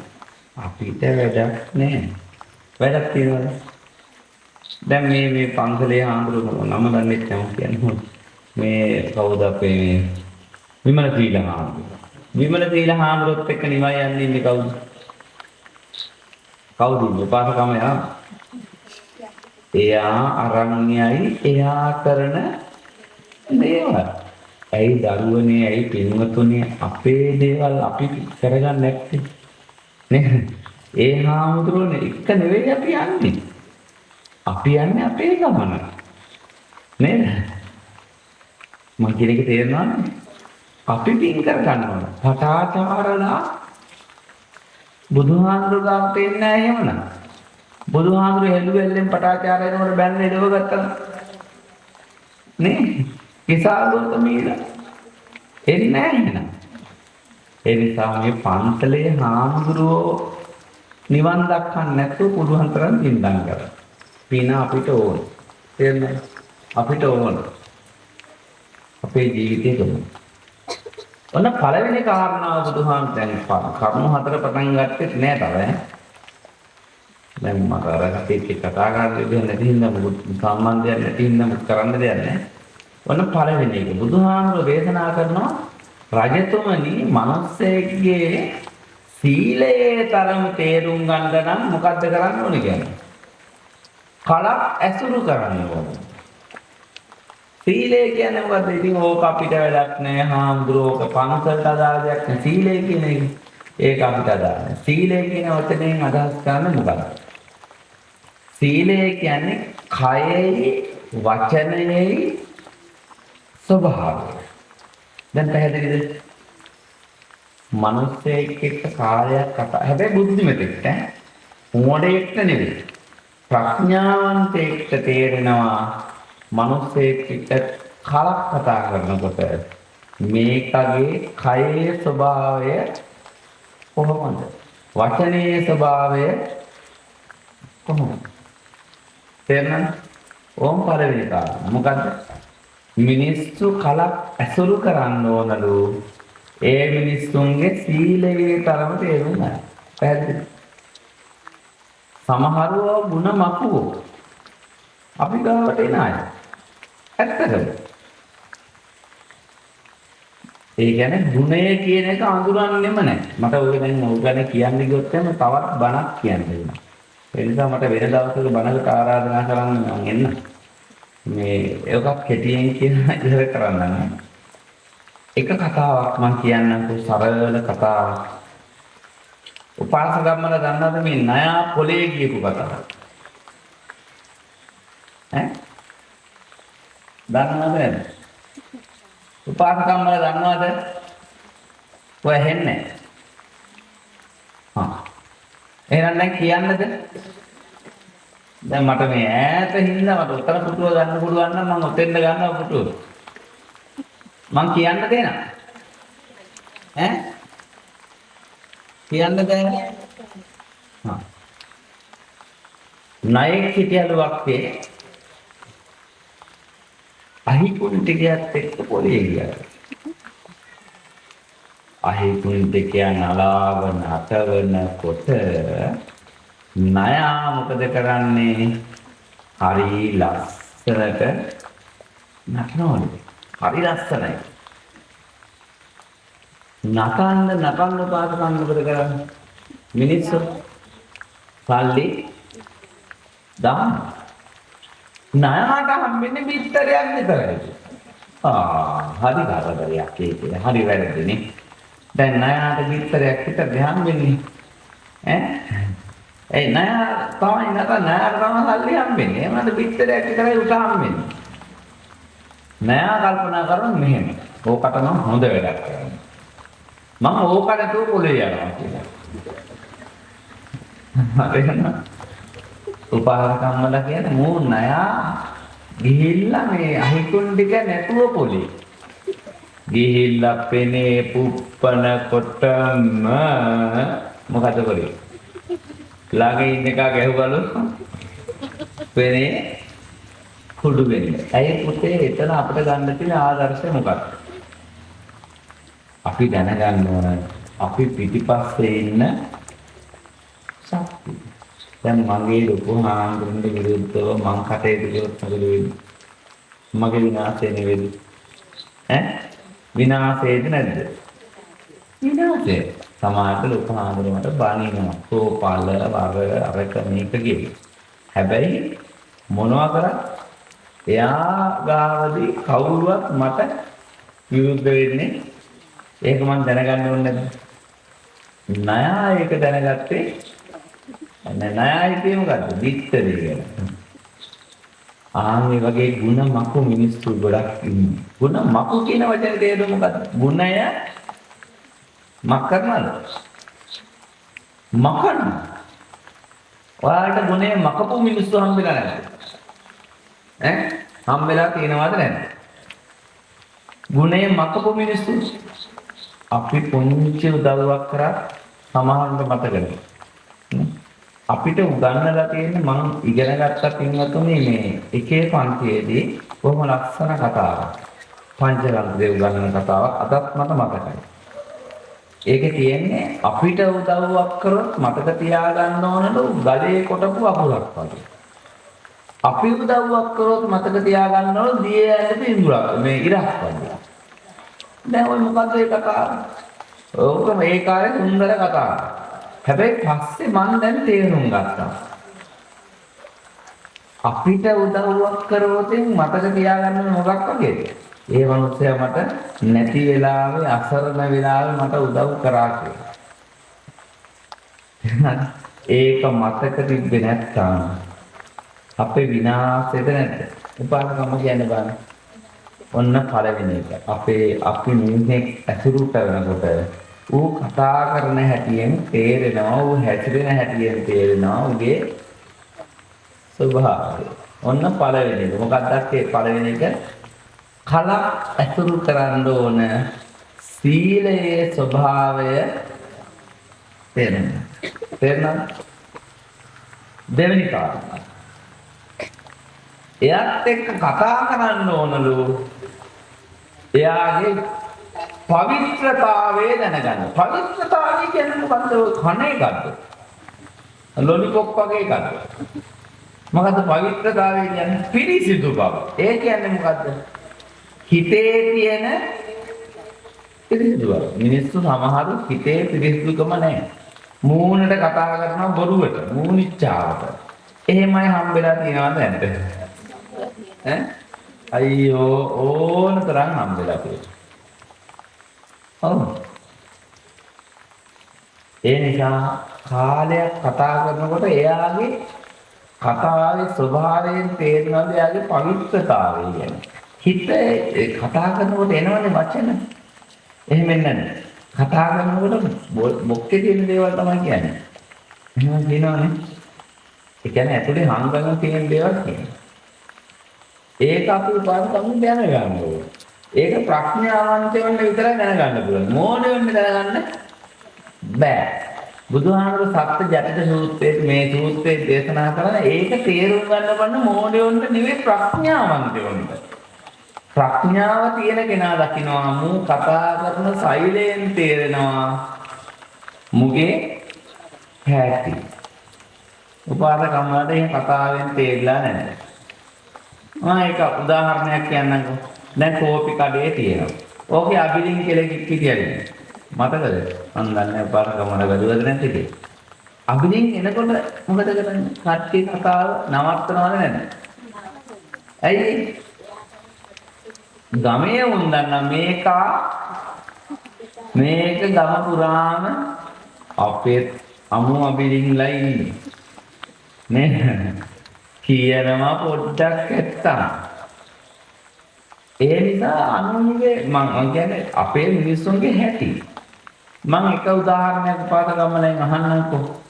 අපිට වැඩක් නෑ. වැඩක් තියනවද? දැන් මේ මේ පන්සලේ හාමුදුරුවෝ නම දන්නේ නැහැ කියන්නේ. මේ කවුද අපේ මේ විමල සීල හාමුදුරුවෝ. විමල සීල හාමුදුරුවොත් එක්ක නිවයි යන්නේ ඉන්නේ කවුද? කවුද ඉන්නේ? උපාසකම යා. එයා අරන් යයි එයා කරන දේවල්. ඇයි දරුවනේ ඇයි පින්වතුනේ අපේ දේවල් අපි කරගන්න නැත්තේ? නේද? ඒ හාමුදුරුවනේ එක නෙවෙයි අපි යන්නේ. අපි යන්නේ අපේ ගමන. නේද? මං කියන එක තේරෙනවද? අපි පින් කරගන්න ඕන. පටාචාරලා බුදුහාමුදුරුවෝ ගාවට එන්නේ නැහැ එහෙමනම්. බුදුහාමුදුරුවෝ හෙළු වෙල්ලෙන් පටාචාර එනකොට බැන්න එළව ගත්තා. නේ? කිසాగෞතමීලා එන්නේ නැහැ එහෙනම්. ඒ නිසා මේ පන්සලේ හාමුදුරුවෝ නිවන් දක්වන්න නැතුව පුළුවන් තරම් පින්දම් කරන්න. පින අපිට ඕන. තේරුණාද? අපිට ඕන. අපේ ජීවිතේ ඕන. ඔන්න පළවෙනි කාරණාව බුදුහාම දැන් කරුණු හතර පටන් ගත්තෙත් නෑ තව ඈ. දැන් මට අර කටේ කතා කරන්න දෙයක් නැති හින්දා මොකද සම්බන්ධයක් නැති හින්දා මොකද කරන්න දෙයක් නෑ. ඔන්න පළවෙනි එක බුදුහාමුදුරුවෝ දේශනා කරනවා රජතුමනි මනුස්සයෙක්ගේ සීලයේ තරම තේරුම් ගන්න නම් මොකද්ද කරන්න ඕනේ කියන්නේ? කලක් ඇසුරු කරන්න ඕනේ. සීලය කියන්නේ මොකද්ද? ඉතින් ඕක අපිට වැඩක් නෑ හාමුදුරුවෝ, ඕක පන්සලට අදාළ දෙයක් නෑ. සීලය කියන එක ඒක අපිට අදාළ නෑ. සීලය කියන වචනයෙන් අදහස් කරන්නේ මොකද්ද? සීලය කියන්නේ කයෙහි වචනයෙහි ස්වභාවය. දැන් පැහැදිලිද? මනුස්සයෙක් එක්ක කාලයක් කතා, හැබැයි බුද්ධිමතෙක්ට ඈ, මෝඩයෙක්ට නෙවෙයි, ප්‍රඥාවන්තයෙක්ට තේරෙනවා මනුස්සයෙක් එක්ක කලක් කතා කරනකොට මේකගේ කයේ ස්වභාවය කොහොමද, වචනයේ ස්වභාවය කොහොමද, තේරෙනවද? ඕම් පළවෙනි කාරණා මොකද්ද? මිනිස්සු කලක් ඇසුරු කරන්න ඕනලු ඒ මිනිස්සුන්ගේ සීලයේ තරම තේරුම් ගන්න. පැහැදිලිද? සමහරව ගුණ මකුවෝ අපි ගාවට එන අය. ඇත්තටම. ඒ කියන්නේ ගුණය කියන එක අඳුරන්නෙම නැහැ. මට ඔය දැන් ඔය ගැන කියන්න ගියොත් එහෙම තවත් බණක් කියන්න වෙනවා. ඒ නිසා මට වෙන දවසක බණකට ආරාධනා කරන්න මං එන්න. මේ ඒකක් කෙටියෙන් කියලා ඉවර කරන්න. එක කතාවක් මං කියන්නම්කෝ, සරල කතාවක්. උපාසකම්මලා දන්නවද මේ නයා පොලේ කියපු කතාව? ඈ? දන්නවද නැද්ද? උපාසකම්මලා දන්නවද? ඔය ඇහෙන්නේ නැහැ. හා. එහෙනම් දැන් කියන්නද? දැන් මට මේ ඈත හින්දා මට උතන පුටුව ගන්න පුළුවන් නම් මං ඔතෙන්ද ගන්නවා පුටුව. මං කියන්න දෙනවා. ඈ? කියන්න දැන්. හා. ණයෙක් හිටියලු වක්කේ අහිකුන්ටිකයත් එක්ක පොලේ ගියා. අහිකුන්ටිකයා නලාව නටවනකොට නයා මොකද කරන්නේ? හරි ලස්සනට නටනවලු. හරි ලස්සනයි. නටන්න නටන්න පාසකම් මොකද කරන්නේ? මිනිස්සු සල්ලි දාන්න. ණයාට හම්බෙන්නේ බිත්තරයක් විතරයි. ආ හරි කරදරයක් ඒක. හරි වැරදිනේ. දැන් ණයාට බිත්තරයක් විතරද හම්බෙන්නේ? ඈ? ඒ ණයා තමයි නට ණයාට තමයි සල්ලි හම්බෙන්නේ. එහෙම නැත්නම් බිත්තරයක් විතරයි උට හම්බෙන්නේ. ණයා කල්පනා කරන මෙහෙම. ඕකට නම් හොඳ වැඩක් කරන්න. මම ඕක නැතුව පොලේ යනවා කියලා. හරියන උපාසකම්මලා කියන්නේ මූ ණයා ගිහිල්ලා මේ අහිකුන් ටික නැතුව පොලේ ගිහිල්ලා පෙනේ පුප්පන කොටම මොකද කරේ? ළඟ ඉන්න එකා ගැහුවලු පෙනේ කුඩු වෙන්නේ. ඇයි පුතේ එතන අපිට ගන්න තියෙන ආදර්ශය මොකක්ද? අපි දැනගන්න ඕන අපි පිටිපස්සේ ඉන්න ශක්තිය. දැන් මගේ ලොකු හාමුදුරන්ට විරුද්ධව මං කටයුතු කළොත් මොකද වෙන්නේ? මගේ විනාශය නෙවෙයිද? ඈ? විනාශයේද නැද්ද? විනාශය. සමහරට ලොකු හාමුදුරුවෝ මට බනිනවා. සෝපල වර අරක මේක කියලා. හැබැයි මොනවා කරත් එයා ගාවදී කවුරුවත් මට විරුද්ධ වෙන්නේ ඒක මං දැනගන්න ඕනේ නැද්ද? නයා ඒක දැනගත්තේ නෑ. නයා හිතුවේ මොකද්ද? බිත්තරේ කියලා. ආන් මේ වගේ ගුණ මකු මිනිස්සු ගොඩක් ඉන්නවා. ගුණ මකු කියන වචනේ තේරුම මොකද්ද? ගුණය මක් කරනවද? මකන. ඔයාලට ගුණය මකපු මිනිස්සු හම්බෙලා නැද්ද? ඈ? හම්බෙලා තියෙනවද නැද්ද? ගුණය මකපු මිනිස්සු අපි පුංචි උදව්වක් කරා සමහරවිට මතක නෑ. අපිට උගන්වලා තියෙන්නේ මං ඉගෙන ගත්ත පින්වතුනි මේ එකේ පන්තියේදී බොහොම ලස්සන කතාවක්. පංචරන්දේ උගන්වන කතාවක් අදත් මට මතකයි. ඒකේ තියෙන්නේ අපිට උදව්වක් කරොත් මතක තියාගන්න ඕනලු ගලේ කොටපු අකුරක් වගේ. අපි උදව්වක් කරොත් මතක තියාගන්න ඕන දියේ ඇඳපු ඉඳුරක් මේ ඉරක් වගේ. දැන් ඔය මොකද්ද ඒ කතාව? ඕක මේ කාලේ සුන්දර කතාවක්. හැබැයි පස්සේ මං දැන් තේරුම් ගත්තා. අපිට උදව්වක් කරොත් මතක තියාගන්න මොකක් වගේද? ඒ මනුස්සයා මට නැති වෙලාවේ අසරණ වෙලාවේ මට උදව් කරා කියලා. ඒක මතක තිබ්බේ නැත්තම් අපේ විනාශයද නැද්ද? උපාසකම්ම කියන්නේ බලන්න. ඔන්න පළවෙනි එක. අපි මිනිහෙක් ඇසුරු කරනකොට ඌ කතා කරන හැටියෙන් තේරෙනවා, ඌ හැසිරෙන හැටියෙන් තේරෙනවා ඌගේ ස්වභාවය. ඔන්න පළවෙනි එක. මොකක්ද ඒ පළවෙනි එක? කලක් ඇසුරු කරන්න ඕන සීලයේ ස්වභාවය තේරෙනවා. තේරෙනවද? දෙවෙනි කාරණා. එයාත් එක්ක කතා කරන්න ඕනලු එයාගේ පවිත්‍රතාවය දැනගන්න. පවිත්‍රතාවය කියන්නේ මොකද්ද? ඔය කන එකක්ද? ලොලිපොප් වගේ එකක්ද? මොකද්ද පවිත්‍රතාවය කියන්නේ? පිරිසිදු බව. ඒ කියන්නේ මොකද්ද? හිතේ තියෙන පිරිසිදු බව. මිනිස්සු සමහරු හිතේ පිරිසිදුකම නැහැ. මූණට කතා කරනවා බොරුවට, මූණිච්චාවට. එහෙමයි හම්බෙලා තියෙනවද නැද්ද? ඈ අයියෝ ඕන තරම් හම්බෙලා තියෙනවා. ඔව්. ඒ නිසා කාලයක් කතා කරනකොට එයාගේ කතාවේ ස්වභාවයෙන් තේරෙනවද එයාගේ පවිත්‍රතාවය ගැන. හිත කතා කරනකොට එනවනේ වචන. එහෙම නැද්ද? කතා කරනකොට බොක්කේ තියෙන දේවල් තමයි කියන්නේ. එහෙම කියනවනේ. ඒ කියන්නේ ඇතුලේ හංගන තියෙන දේවල් කියනවා. ඒක අපි උපාසකම් දැනගන්න ඕනේ. ඒක ප්‍රඥාවන්තයන්ට විතරයි දැනගන්න පුළුවන්. මෝඩයන්ට දැනගන්න බෑ. බුදුහාමුදුරු සත්‍ය ජටිත සූත්‍රයේ මේ සූත්‍රයේ දේශනා කරන ඒක තේරුම් ගන්න බන්න මෝඩයන්ට නෙවෙයි ප්‍රඥාවන්තයන්ට. ප්‍රඥාව තියෙන කෙනා දකිනවා මූ කතා කරන ශෛලයෙන් තේරෙනවා මුගේ හැටි. උපාසකම් වලට එහෙම කතාවෙන් තේරිලා නැහැ. මම ඒක උදාහරණයක් කියන්නම්කෝ. දැන් කෝපි කඩේ තියෙනවා. ඕකේ අබිලින් කියලා එකෙක් හිටියනේ. මතකද? මන් දන්නේ උපාසකම් වල බැලුවද නැද්ද කියලා. අබිලින් එනකොට මොකද කරන්නේ? කට්ටිය කතාව නවත්තනවද නැද්ද? ඇයි? ගමේ උන් දන්නා මේකා මේක ගම පුරාම අපේ අමු අබිලින්ලා ඉන්නේ. නේද? කියනවා පොඩ්ඩක් ඇත්තම්. ඒ නිසා අනුන්ගේ මං කියන්නේ අපේ මිනිස්සුන්ගේ හැටි. මං එක උදාහරණයක් උපාසකම්මලෙන් අහන්නම්කෝ.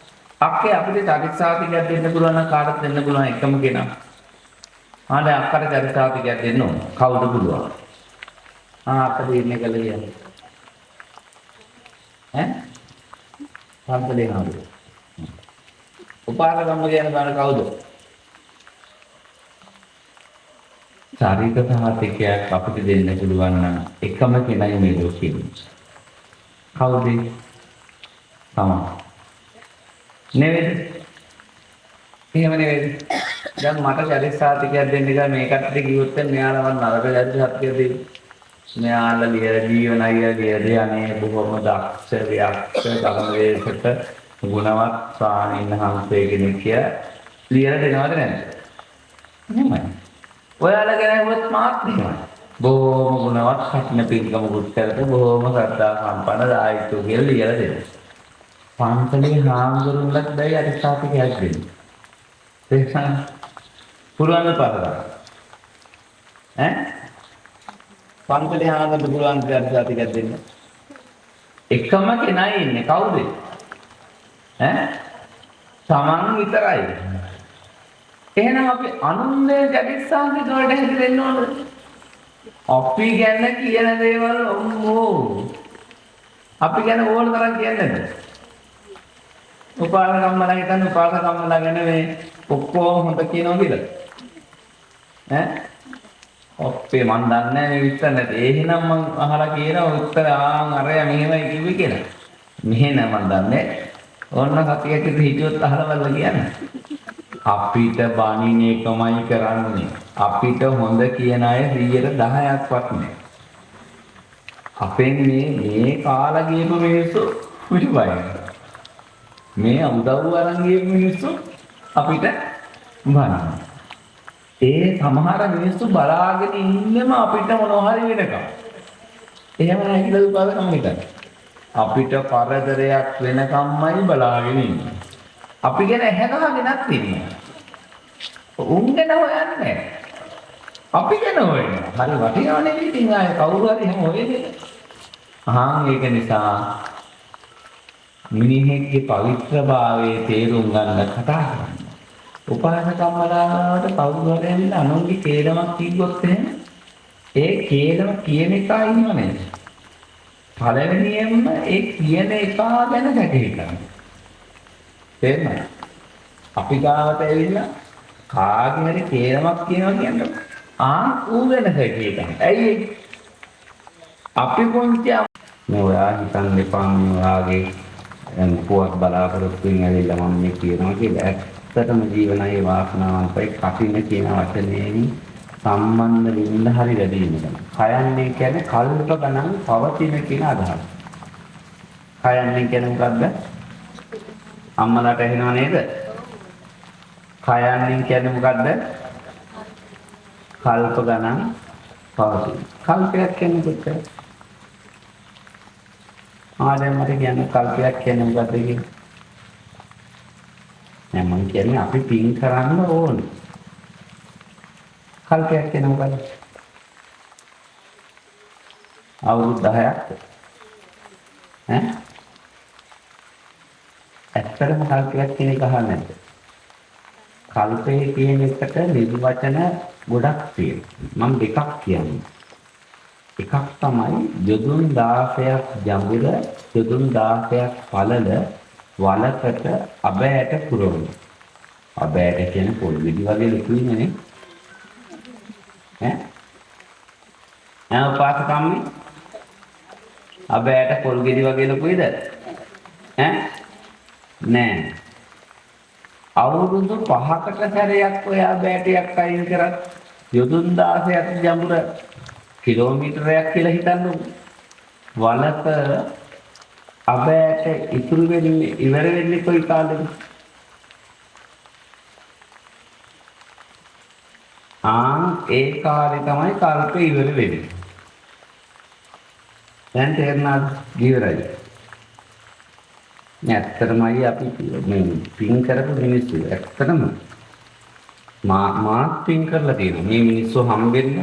අක්කේ අපිට චරිත සාතිකයක් දෙන්න පුළුවන් නම් කාටද දෙන්න පුළුවන් එකම කෙනා? ආ දැන් අක්කට චරිත සාතිකයක් දෙන්න ඕන. කවුද පුළුවන්? ආ අක්ක තීරණය කළා කියන්නේ. ඈ? පන්සලේ නේද? උපාසකම්ම කියන බණ කවුද? චරිත සාතිකයක් අපිට දෙන්න පුළුවන් නම් එකම කෙනයි මේ ලෝකෙ ඉන්නේ. කවුද? තමන්. නෙවෙයිද? එහෙම නෙවෙයිද? දැන් මට චරිත සාතිකයක් දෙන්න කියලා මේ කට්ටිය කිව්වොත් දැන් මෙයාලා මම නරක චරිත සාතිකයක් දෙයි. මෙයාලා ලියලා ජීවනයි කියලා ලියලා අනේ බොහොම දක්ෂ ව්‍යක්ෂ ධර්මදේශක ගුණවත් ස්වාමීන් වහන්සේ කෙනෙක් කියලා ලියලා දෙනවද නැද්ද? එහෙමයි. ඔයාලා ගැන ඇහුවත් මාත් එහෙමයි. බොහොම ගුණවත් කඨින පින්කමකුත් කරපු බොහොම ශ්‍රද්ධා සම්පන්න දායකයෝ කියලා ලියලා දෙනවා. පන්සලේ හාමුදුරුවන්ලත් බැයි අරිසාතිකයක් දෙන්න. තේරුණාද? පුළුවන් ද පාරදා? ඈ? පන්සලේ හාමුදුරුවන්ට පුළුවන් ද අරිසාතිකයක් දෙන්න? එකම කෙනයි ඉන්නේ කවුද? ඈ? තමන් විතරයි. එහෙනම් අපි අනුන්ගේ ජගත්සාන්ති වලට හැදෙන්න ඕනද? අපි ගැන කියන දේවල් ඔම්මෝ අපි ගැන ඕන තරම් කියන්නේ නැද්ද? උපාසක අම්මලා හිතන්නේ උපාසක අම්මලා ගැන මේ ඔක්කොම හොඳ කියනවා කියලා. ඈ ඔප්පේ මන් දන්නේ නැහැ මේ විස්තර නැති. ඒ එහෙනම් මං අහලා කියනවා උත්තර ආන් අරයා මෙහෙමයි කිව්වේ කියලා. මෙහෙ නෑ මන් දන්නේ. ඕන්න සතියක් විතර හිටියොත් අහලා බලලා කියන්න. අපිට බණින එකමයි කරන්නේ. අපිට හොඳ කියන අය 10%ක්වත් නෑ. අපෙන් මේ මේ කාලා ගියපු මිනිස්සු පිටිපයින්. මේ උදව් අරන් ගියපු මිනිස්සු අපිට බනිනවා. ඒ සමහර මිනිස්සු බලාගෙන ඉන්නෙම අපිට මොනවා හරි වෙනකම්. එහෙම නෑ කියලා උපාසකම් හිතන්නේ. අපිට කරදරයක් වෙනකම්මයි බලාගෙන ඉන්නේ. අපි ගැන ඇහැ ගහගෙනත් ඉන්නවා. උන් ගැන හොයන්නේ නෑ. අපි ගැන හොයනවා. හරි වටිනවනේ ඉතින් ආයේ කවුරු හරි එහෙම හොයන්නේ. ආන් ඒක නිසා මිනිහෙක්ගේ පවිත්‍රභාවයේ තේරුම් ගන්න කතා කරන්න. උපාසකම්මලාවට කවුරු හරි ඇවිල්ලා අනුන්ගේ කේලමක් කිව්වොත් එහෙම ඒ කේලම කියන එකා ඉන්නව නේද? පළවෙනියෙන්ම ඒ කියන එකා ගැන සැක හිතන්න. තේරුණාද? අපි ගාවට ඇවිල්ලා කාගේ හරි කේලමක් කියනවා කියන්නේ ආ ඌ ගැන සැක හිතන්න. ඇයි ඒ? අපි පුංචි මේ ඔයා හිතන්න එපා මේ ඔයාගේ පුවත් බලාපොරොත්තුෙන් ඇවිල්ලා මම මේ කියනවා කියලා. ඇත්තටම ජීවනයේ වාසනාවන්තයි කටින කියන වචනයෙන් සම්බන්ධ වෙන්න හරි වැඩි වෙනවා. කයන්නේ කියන්නේ කල්ප ගණන් පවතින කියන අදහස. කයන්නේ කියන්නේ මොකද්ද? අම්මලාට ඇහෙනව නේද? කයන්නේ කියන්නේ මොකද්ද? කල්ප ගණන් පවතින. කල්පයක් කියන්නේ කොච්චරද? ආ දැන් මට කියන්න කල්පයක් කියන්නේ මොකද්ද කියලා? නෑ මං කියන්නේ අපි පින් කරන්න ඕනේ. කල්පයක් කියන්නේ මොකද්ද? අවුරුදු 10ක් ඈ? ඇත්තටම කල්පයක් කියන එක අහන්නේ නැද්ද? කල්පය කියන එකට නිර්වචන ගොඩක් තියෙනවා. මම දෙකක් කියන්නේ. එකක් තමයි යොදුන් 16ක් ජඹුර යොදුන් 16ක් පළල වලකට අබෑට පුරවන. අබෑට කියන්නේ පොල් ගෙඩි වගේ ලොකුයිනේ නේ. ඈ ඈ උපාසකම්මි අබෑට පොල් ගෙඩි වගේ ලොකුයිද? ඈ නෑ. අවුරුදු 5කට සැරයක් ඔය අබෑටයක් අයින් කරත් යොදුන් 16ක් ජඹුර කිලෝමීටරයක් කියලා හිතන්නකෝ. වලක අබෑට ඉතුරු වෙන්නේ ඉවර වෙන්නේ කොයි කාලෙද? ආ ඒ කාලේ තමයි කල්ප ඉවර වෙන්නේ. දැන් තේරුණාද? ඉවරයි. නෑ ඇත්තටමයි අපි මේ පින් කරපු මිනිස්සු ඇත්තටම මාත් පින් කරලා තියෙනවා. මේ මිනිස්සු හම්බෙන්න,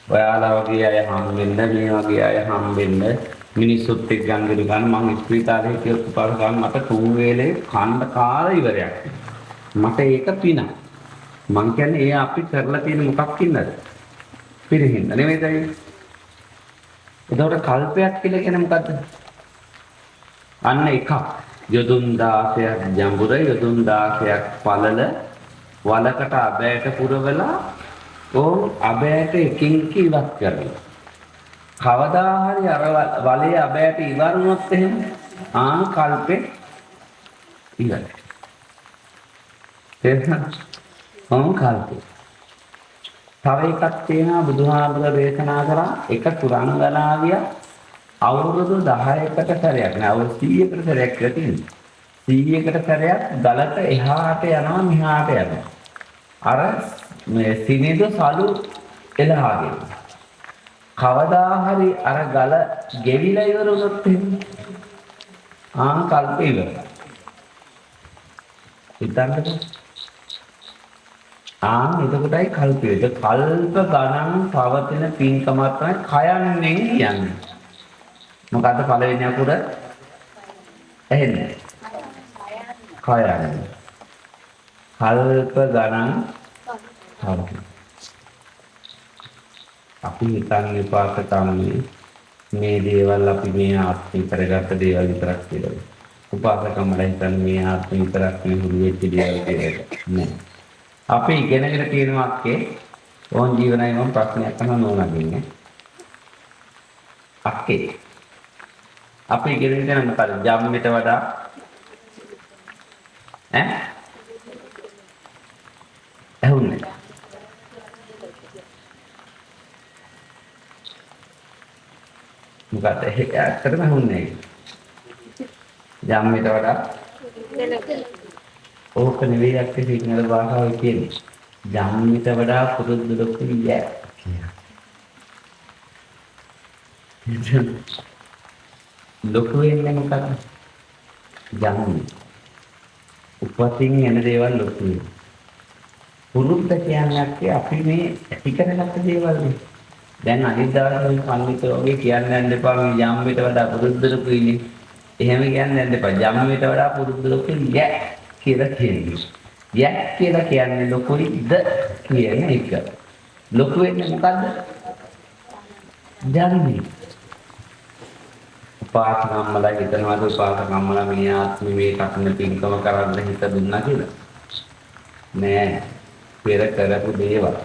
ඔයාලා වගේ අය හම්බෙන්න, මේ වගේ අය හම්බෙන්න, මිනිස්සුත් එක්ක ගංගන ගන්න මං ඉස්පිරිතාලේ හිටියොත් උපාසකම් මට තුන් වේලේ කන්න කාලා ඉවරයක්. මට ඒක පිනක්. මං කියන්නේ ඒ අපි කරලා තියෙන මොකක් ඉන්නද? පිරිහින්ද නෙමෙයිද? එතකොට කල්පයක් කියලා කියන්නේ මොකද්ද? අන්න එකක්. යොදුන් 16ක් ජඹුර යොදුන් 16ක් පළල වලකට අබෑට පුරවලා ඕන් අබෑට එකින් එක ඉවත් කරනවා. කවදා හරි අර වලේ අබෑට ඉවර වුණොත් එහෙම ආ කල්පේ ඉවරයි. තේරුණාද? ඕන් කල්පේ. තව එකක් තියෙනවා බුදුහාමුදුරුවෝ දේශනා කරා එක තුරංගනාවිය අවුරුදු 10කට සැරයක් නෑ අවුරුදු 100කට සැරයක් කියලා තියෙනවා. 100කට සැරයක් ගලක එහාට යනවා මෙහාට යනවා. අර මේ සිනිඳු සලු එලහාගෙන. කවදා හරි අර ගල ගෙවිලා ඉවර වුණොත් එහෙම ආ කල්ප ඉවරයි. හිතන්නකෝ. ආ එතකොටයි කල්පය. ඒක කල්ප ගණන් පවතින පින්කමක් තමයි කයන්නේ කියන්නේ. මොකද්ද පළවෙනි අකුර? ඇහෙන්නේ. කයන්නේ. කල්ප ගණන් පවතින. අපි හිතන්නේ පාසකම්නේ මේ දේවල් අපි මේ ආත්මي කරගත්ත දේවල් විතරක් කියලා. උපාසකම්මලා හිතන්නේ මේ ආත්ම විතරක් නෙවෙයි හුරු වෙච්ච දේවල් කියලා. නෑ. අපි ඉගෙනගෙන තියෙනවා අක්කේ ඕන් ජීවනයි මම ප්‍රශ්නයක් අහන්න ඕනගින්නේ. අක්කේ අපි ඉගෙනගෙන තියෙන මොකද? ජම්මිට වඩා ඈ ඇහුන්නේ මොකද? ඇත්තටම ඇහුන්නේ ජම්මිට වඩා ඕක නෙවෙයි අක්කේ සිංහල භාෂාවේ කියන්නේ. ජම්මිට වඩා පුරුදු ලොකු යෑ කියලා. ලොකු වෙන්නේ මොකද්ද? ජම්මි. උපතින් එන දේවල් ලොකු වෙනවා. පුරුද්ද කියන්නේ අපි මේ ඇති කරගත්ත දේවල් නේ. දැන් අනිත් දවසේ ඔය පඬිතුෝ වගේ කියන්න යන්න එපා මේ ජම්මිට වඩා පුරුද්ද ලොකුයිනේ. එහෙම කියන්න යන්න එපා. ජම්මිට වඩා පුරුද්ද ලොකුයි යෑ කියලා කියන්නේ. යෑ කියලා කියන්නේ ලොකුයිද කියන එක. ලොකු වෙන්නේ මොකද්ද? ජම්මි. උපාසකම්මලා හිතනවාද උපාසකම්මලා මේ ආත්මෙ මේ කටන පින්කම කරන්න හිත දුන්නා කියලා? නෑ. පෙර කරපු දේවල්,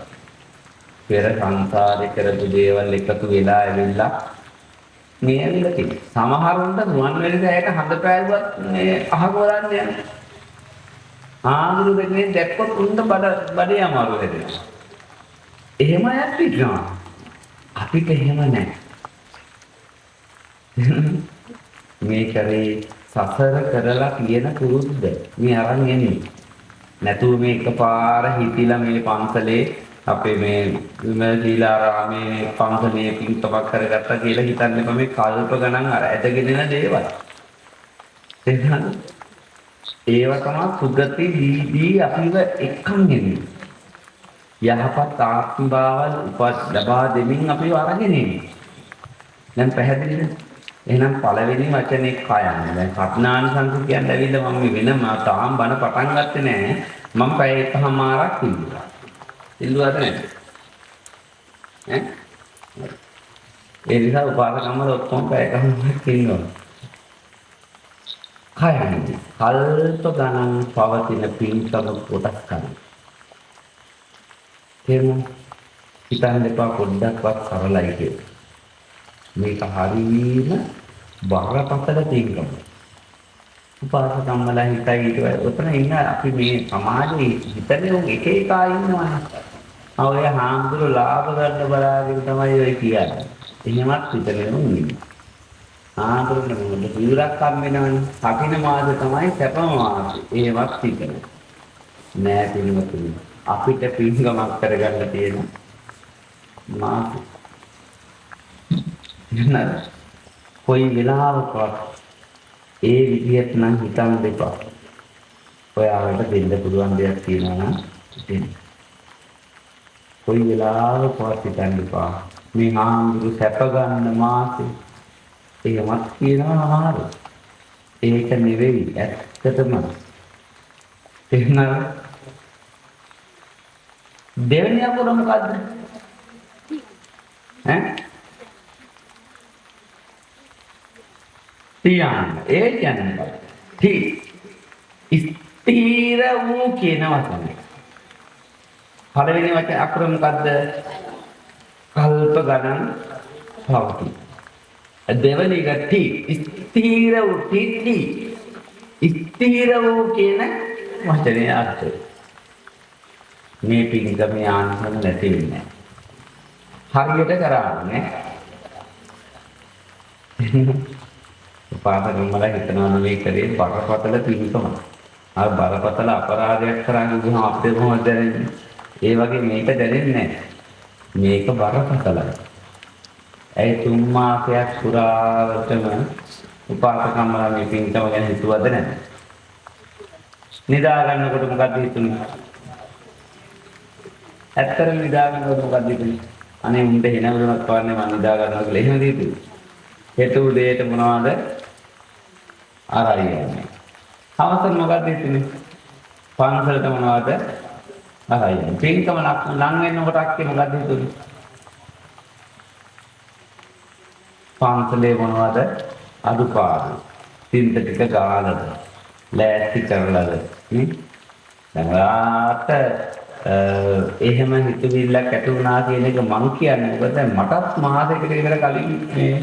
පෙර සංසාරේ කරපු දේවල් එකතු වෙලා ඇවිල්ලා මේ ඇවිල්ලා තියෙනවා. සමහරුන්ට රුවන්වැලි සෑයට හඳ පෑවුවත් මේ අහක බලන්න යන්නේ. ආඳුරු දෙන්නේ දැක්කොත් උන්ට බඩේ අමාරු හැදෙනවා. එහෙම අයත් ඉන්නවා. අපිට එහෙම නෑ. මේ කරේ සසර කරලා තියෙන පුරුද්ද මේ අරන් එන්නේ. නැතුව මේ එකපාර හිතිලා මේ පන්සලේ අපේ මේ විමල සීලාරාමේ පන්සලේ පින්කමක් කරගත්තා කියලා හිතන්න එපා. මේ කල්ප ගණන් අර ඇදගෙන එන දේවල්. තේරුණාද? ඒවා තමයි සුගති දී දී අපිව එක්කන් එන්නේ. යහපත් ආත්ම භාවල් උපත් ලබා දෙමින් අපිව අරගෙන එන්නේ. දැන් පැහැදිලිද? එහෙනම් පළවෙනි වචනේ කයන්න. දැන් කත්නානිසංස කියන්න ඇවිල්ලා මම මේ වෙනම තාම බණ පටන් ගත්තේ නෑ. මම පැය එකහමාරක් ඉල්ලුවා. ඉල්ලුවාද නැද්ද? ඈ? ඒ නිසා උපාසකම්මල ඔක්කොම පැය එකහමාරක් ඉන්නවා. කයන්න. කල්ප ගණන් පවතින පින්කම කොටස් කරන්න. තේරුණා? හිතන්න එපා පොඩ්ඩක්වත් සරලයි කියලා. මේක හරීම බරපතල පින්කම. උපාසකම්මලා හිතයි ඊට පස්සේ ඔතන ඉන්න අපි මේ සමාජයේ හිතන්නේ උන් එක එක අය ඉන්නවනේ. ආ ඔය හාමුදුරු ලාභ ගන්න බලාගෙන තමයි ඔය කියන්නේ. එහෙමත් හිතන්නේ උන් ඉන්නවා. හාමුදුරුවෝ මොකද සිවුරක් හම් වෙනවනේ. කටින මාස තමයි සැපම මාස. එහෙමත් හිතනවා. නෑ පින්වතුනි. අපිට පින්කමක් කරගන්න තියෙන මාස. නේද? කොයි වෙලාවකවත් ඒ විදිහට නම් හිතන්න එපා. ඔයාලට දෙන්න පුළුවන් දෙයක් තියෙනවා නම් දෙන්න. කොයි වෙලාවකවත් හිතන්න එපා. මේ හාමුදුරු සැප ගන්න මාසේ එහෙමත් කියනවා අමාරු. ඒක නෙවෙයි ඇත්තටම. තේරුණාද? දෙවෙනි අකුර මොකද්ද? ඈ? තියන්න. ඒ කියන්නේ මොකක්ද? ති. ස්ථීර වූ කියන වචනේ. පළවෙනි වචන අකුර මොකද්ද? කල්ප ගණන් පවතී. දෙවෙනි එක ති. ස්ථීර වූ ති ති. ස්ථීර වූ කියන වචනේ අර්ථය. මේ පින්කමේ ආනිසංස නැති වෙන්නේ නැහැ. හරියට කරානේ. උපාසකම්මලා හිතනවා මේ කරේ බරපතල පින්කම. අර බරපතල අපරාධයක් කරා ගිහම අපිට කොහොමද දැනෙන්නේ? ඒ වගේ මේක දැනෙන්නේ නැහැ. මේක බරපතලයි. ඇයි තුන් මාසයක් පුරාවටම උපාසකම්මලා මේ පින්කම ගැන හිතුවද නැද්ද? නිදා ගන්නකොට මොකද්ද හිතුනේ? ඇත්තටම නිදා ගන්නකොට මොකද්ද හිතුනේ? අනේ උන්ට එන වුණත් පාන්නේ මං නිදා ගන්නවා කියලා එහෙමද හිතුවේ? හෙට උදේට මොනවද අරයි යන්නේ. හවසට මොකද්ද හිතුනේ? පන්සලට මොනවද අරයි යන්නේ. පින්කම ලං වෙනකොට අක්කේ මොකද්ද හිතුනේ? පන්සලේ මොනවද අඩුපාඩු. තින්ත ටික ගාලාද? ලෑස්ති කරලාද? නේ? දැන් ඔයාට එහෙම හිතවිල්ලක් ඇති වුණා කියන එක මං කියන්නේ මොකද දැන් මටත් මාසෙකට විතර කලින් මේ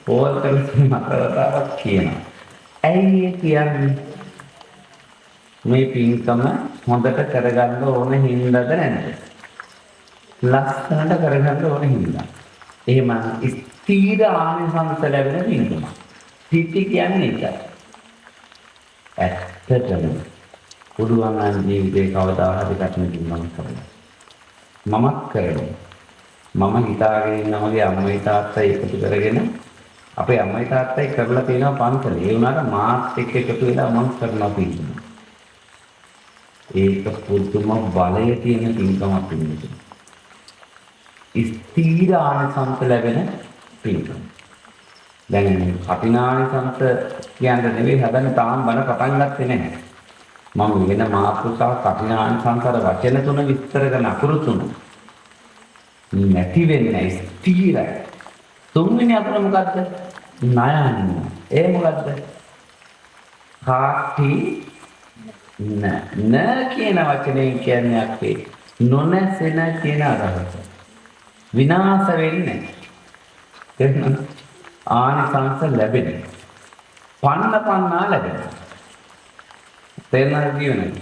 ඕල් කරන මතවතාවක් කියනවා. ඇයි ඒ කියන්නේ? මේ පින්කම හොඳට කරගන්න ඕන හින්දාද නැද්ද? ලස්සනට කරගන්න ඕන හින්දා. එහෙම ස්ථීර ආනිසංස ලැබෙන පින්කම. පිටි කියන්නේ ඒකයි. ඇත්තටම පුළුවන් නම් ජීවිතේ කවදා හරි කටන පින්කම් කරන්න. මමත් කරනවා. මම හිතාගෙන ඉන්න මගේ අම්මයි තාත්තයි එකතු කරගෙන අපේ අම්මයි තාත්තයි කරලා තියෙනවා පන්සල. ඒ වුණාට මාත් එක්ක එකතු වෙලා මම කරනවා පින්කම. ඒක පුදුම බලය තියෙන පින්කමක් නෙමෙයි. ස්ථීර ආනිසංස ලැබෙන පින්කම. දැන් කටිනානිසංස කියන්න නෙවෙයි හදන්නේ, තාම බණ පටන් ගත්තේ නැහැ. මම වෙන මාතෘකාව කටිනානිසංස අර වචන තුන විස්තර කරන අකුරු තුන නැති වෙන්නේ ස්ථීරයි. තුන්වෙනි අකුර මොකද්ද? ණයන්න. ඒ මොකද්ද? කාටි න න කියන වචනයෙන් කියන්නේ අපේ නොනැසෙන කියන අදහස. විනාශ වෙන්නේ නැහැ. ආනිසංස ලැබෙන. පන්න පන්නා ලැබෙන. තේරෙනවද කියන්නේ?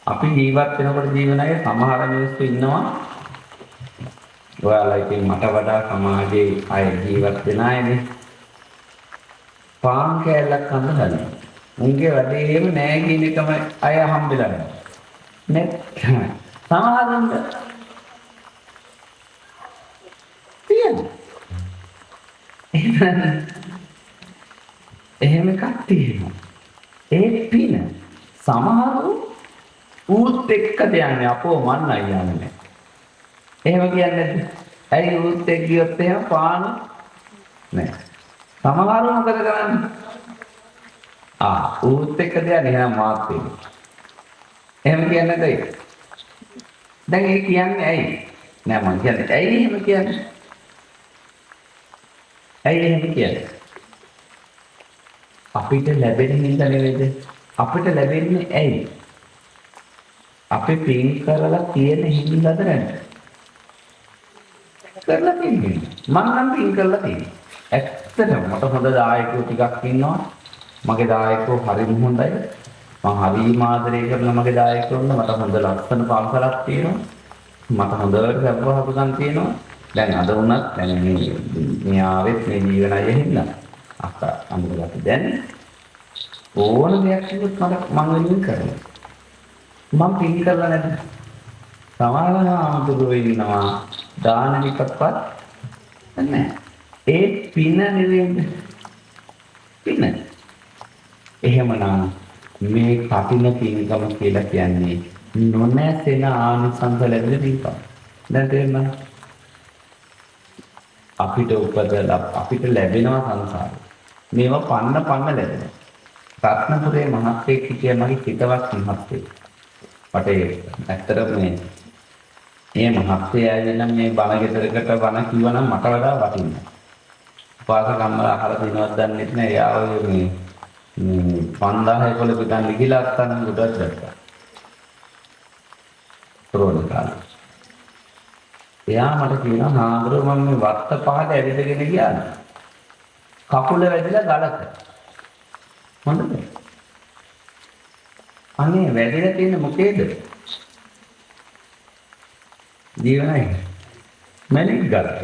අපි ජීවත් වෙනකොට ජීවනයේ සමහර මිනිස්සු ඉන්නවා. ඔයාලා ඉතින් මට වඩා සමාජයේ අය ජීවත් වෙන අයනේ. පාන් කෑල්ලක් කන්න හදනවා. උන්ගේ වැඩේම නෑ කියන එකම අය හම්බෙලා නෑ. නැත්නම් සමහරුන්ට තියෙනවා. එහෙම එකක් තියෙනවා. ඒ පින සමහරු ඌත් එක්ක යන්නේ අපෝ මන් නයි යන්නේ. එහෙම කියන්නේ නැද්ද? ඇයි ඌත් එක්ක ගියොත් එහෙම පාන නෑ. සමහරු මොකද කරන්නේ? ආ ඌත් එක්ක යන්නේ එහෙනම් මාත් එක්ක. එහෙම කියන්නේ නැද්ද? දැන් ඒ කියන්නේ ඇයි? නෑ මං කියන්නේ ඇයි එහෙම කියන්නේ? ඇයි එහෙම කියන්නේ? අපිට ලැබෙන හින්දා නෙවෙයිද? අපිට ලැබෙන්නේ ඇයි? අපි පින් කරලා තියෙන හින්දාද නැද්ද? කරලා තියෙන්නේ. මං නම් පින් කරලා තියෙන්නේ. ඇත්තටම මට හොඳ දායකයෝ ටිකක් ඉන්නවා. මගේ දායකයෝ හරිම හොඳයි. මං හරිම ආදරය කරන මගේ දායකයෝන්ට මට හොඳ ලස්සන පන්සලක් තියෙනවා. මට හොඳට සැප පහසුකම් තියෙනවා. දැන් අද වුණත් දැන් මේ ආවෙත් මේ ජීවනය හින්දා අක්කා අමුතුවට දැන් ඕන දෙයක් කිව්වොත් මට මං වෙනුවෙන් කරනවා. මං පින් කරලා නැද්ද? සමහර ආමුතුරු ඉන්නවා දාන ටිකක්වත් නැහැ. ඒ පින නෙවෙයිද? පින. එහෙමනම් මේ කටින පින්කම කියලා කියන්නේ නොනැසෙන ආනිසංස ලැබෙන පින්කම. දැන් තේරුණාද? අපිට උපදලා අපිට ලැබෙනවා සංසාරේ. මේවා පන්න පන්න ලැබෙනවා. රත්නපුරේ මහත්තයෙක් හිටියා මගේ හිතවත් මහත්තයෙක්. මට ඇත්තටම මේ මහත්තයා නම් මේ බණ ගෙදරකට බණ කිව්වා නම් මට වඩා වටිනවා. උපාසකම්මලා අහලා තියෙනවද දන්නේ නැහැ. එයා ඔය මේ 5000 කොළ පිටන් ලිඛිලා අත්තනම් ගොඩක් දැක්කා. කොරෝනා කාලේ. එයා මට කියනවා හාමුදුරුවෝ මම මේ වත්ත පහට ඇවිදගෙන ගියා. කකුල වැදිලා ගලක. හොඳද? අනේ වැදිලා තියෙන්නේ මොකේද? ජීවනයි. මැණික් ගලක.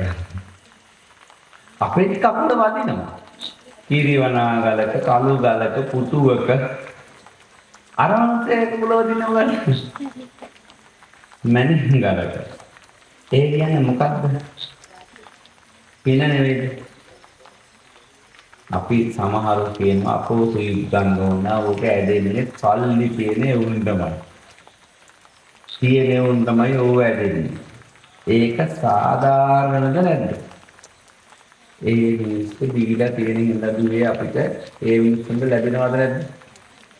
අපේ කකුල වදිනවා. කිරිවනා ගලක, කළු ගලක, පුටුවක අර මනුස්සයා කකුල වදිනවා ගල. මැණික් ගලක. ඒ කියන්නේ මොකද්ද? පින නෙවෙයිද? අපි සමහරව කියනවා අපෝ සුයි ගන්න ඕන, ඕක ඇදෙන්නේ සල්ලි තියෙන උන් තමයි. තියෙන උන් තමයි ඕව ඇදෙන්නේ. ඒක සාධාරණද නැද්ද? ඒ මිනිස්සු දීලා තියෙන හින්දා දුවේ අපිට ඒ මිනිස්සුන්ට ලැබෙනවද නැද්ද?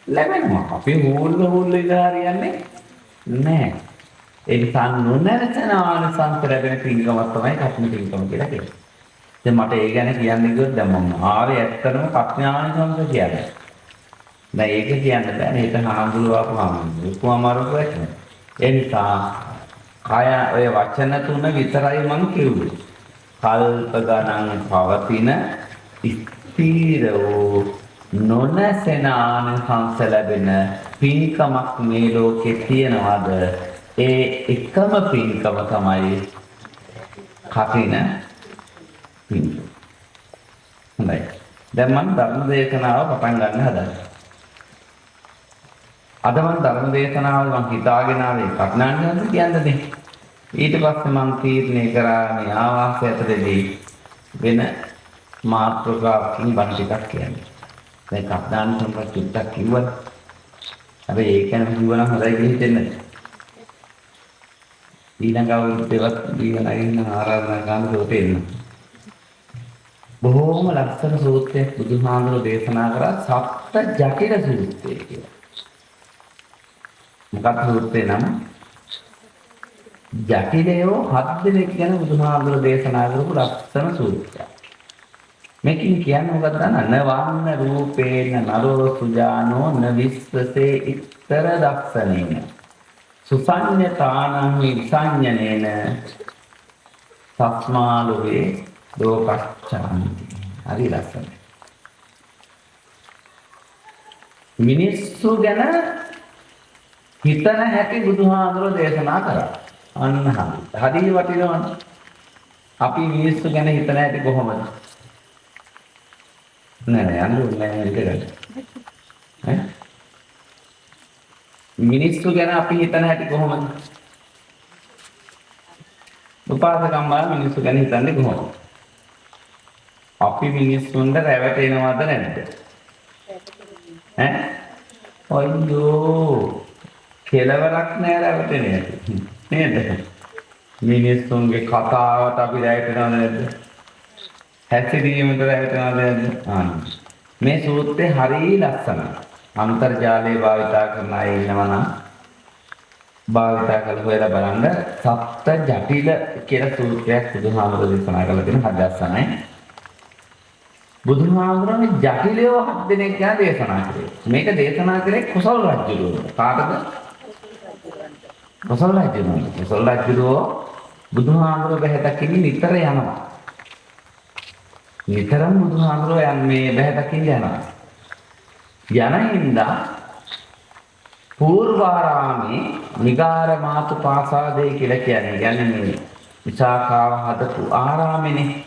ලැබෙනවා. අපි හූල්ල හූල්ල ඉඳලා හරියන්නේ නැහැ. ඒ නිසා නොනැවතෙන ආනිසංස ලැබෙන පින්කමක් තමයි කඨින පින්කම කියලා කියන්නේ. දැන් මට ඒ ගැන කියන්න කිව්වොත් දැන් මම ආවේ ඇත්තටම කප්ඥානිසංස කියන්නේ. දැන් ඒක කියන්න බෑනේ. ඒක හාමුදුරුවෝ ආපුවාම ලොකු අමාරු ප්‍රශ්න. ඒ නිසා කය ඔය වචන තුන විතරයි මං කිව්වේ. කල්ප ගණන් පවතින ස්ථීර වූ නොනැසෙන ආනිසංස ලැබෙන පින්කමක් මේ ලෝකේ තියෙනවද? ඒ එකම පින්කම තමයි කටින පින්කම. හොඳයි. දැන් මම ධර්ම දේශනාව පටන් ගන්න හදන්නේ. අද මම ධර්ම දේශනාව මං හිතාගෙන ආවේ කටනාන්ද කියන්නනේ. ඊට පස්සේ මං තීරණය කරා මේ ආවාසය ඇතුළේදී වෙන මාතෘකාවකින් බණ ටිකක් කියන්න. දැන් කටනාන් සම්පත් චුට්ටක් කිව්වා. හැබැයි ඒක ගැන කිව්වා නම් හොඳයි කියලා හිතෙන්නේ නැහැ. ඊළඟ අවුරුද්දේවත් ඊළඟ ආරාධනා කරන්න සෝතේ එන්න. බොහෝම ලස්සන සූත්‍රයක් බුදුහාමුදුරුවෝ දේශනා කරා සප්ත ජටිල සූත්‍රය කියලා. මොකක්ද සූත්‍රේ නම? ජටිලයෝ හත් දෙනෙක් ගැන බුදුහාමුදුරුවෝ දේශනා කරපු ලස්සන සූත්‍රයක්. මේකෙන් කියන්නේ මොකද්ද දන්නවද? න වන්න රූපේන නරෝ සුජානෝ න විස්සසේ ඉත්තර දස්සනේන සුසඤ්ඤතානං විසඤ්ඤනේන තස්මාලුවේ ලෝකච්ඡාන්ති. හරි ලස්සනයි. මිනිස්සු ගැන හිතන හැටි බුදුහාමුදුරුවෝ දේශනා කරා. අන්න හරි. හරි වටිනවනේ. අපි මිනිස්සු ගැන හිතන හැටි කොහොමද? නෑ නෑ යන්න ඕනේ නෑ ඒක ගන්න. ඈ මිනිස්සු ගැන අපි හිතන හැටි කොහොමද? උපාසකම්මා මිනිස්සු ගැන හිතන්නේ කොහොමද? අපි මිනිස්සුන්ට රැවටෙනවද නැද්ද? ඈ අයියෝ කෙලවරක් නෑ රැවටෙන එක. නේද? මිනිස්සුන්ගේ කතාවට අපි රැවටෙනවද නැද්ද? හැසිරීමට රැවටෙනවද නැද්ද? ආ මේ සූත්‍රය හරිය ලස්සනයි. අන්තර්ජාලය භාවිතා කරන අය ඉන්නවා නම් භාවිතා කරලා හොයලා බලන්න සප්ත ජටිල කියලා සූත්‍රයක් බුදුහාමුදුරුවෝ දේශනා කරලා තියෙන හරි ලස්සනයි. බුදුහාමුදුරනේ ජටිලයෝ හත් දෙනෙක් ගැන දේශනා කරේ. මේක දේශනා කරේ කුසල් රජුරුවන්ට. කාටද? කුසල් රජුරුවන්ට. කුසල් රජුරුවෝ බුදුහාමුදුරුවෝ බැහැ දකින්න නිතර යනවා. නිතරම බුදුහාමුදුරුවෝ යන්නේ බැහැ දකින්න යනවා. යන හින්දා පූර්වාරාමේ නිගාර මාතු පාසාදේ කියලා කියන්නේ. කියන්නේ මේ විශාඛාව හදපු ආරාමේනේ.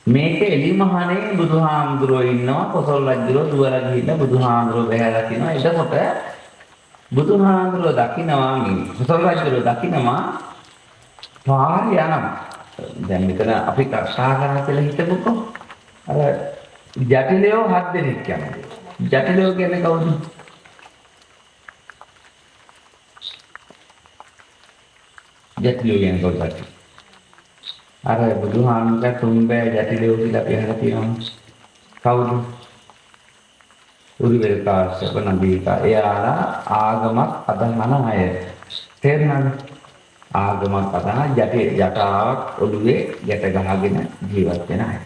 මේක එලිමහනේ බුදුහාමුදුරුවෝ ඉන්නවා. කොසල් රජුරෝ දුවලා ගිහිල්ලා බුදුහාමුදුරුවෝ බැහැ දකින්නවා. එතකොට බුදුහාමුදුරුවෝ දකින්නවා මේ කොසල් රජුරෝ දකින්නවා පාර යනවා. දැන් මෙතන අපි කතා කරා කියලා හිතමුකෝ. අර ජටිලයෝ හත් දෙනෙක් යනවා. ජටිලයෝ කියන්නේ කවුද? ජටිලයෝ කියන්නේ කවුද? අර බුදුහාමුදුරුවෝ තුන්බෑ ජටිලයෝ කියලා අපි අහලා තියෙනවා. කවුද? උරුවෙල් කාශ්‍යප නන්දිකා. එයාලා ආගමක් අදහන අය. තේරුණාද? ආගමක් අදහන ජටාවක් ඔළුවේ ගැට ගහගෙන ජීවත් වෙන අය.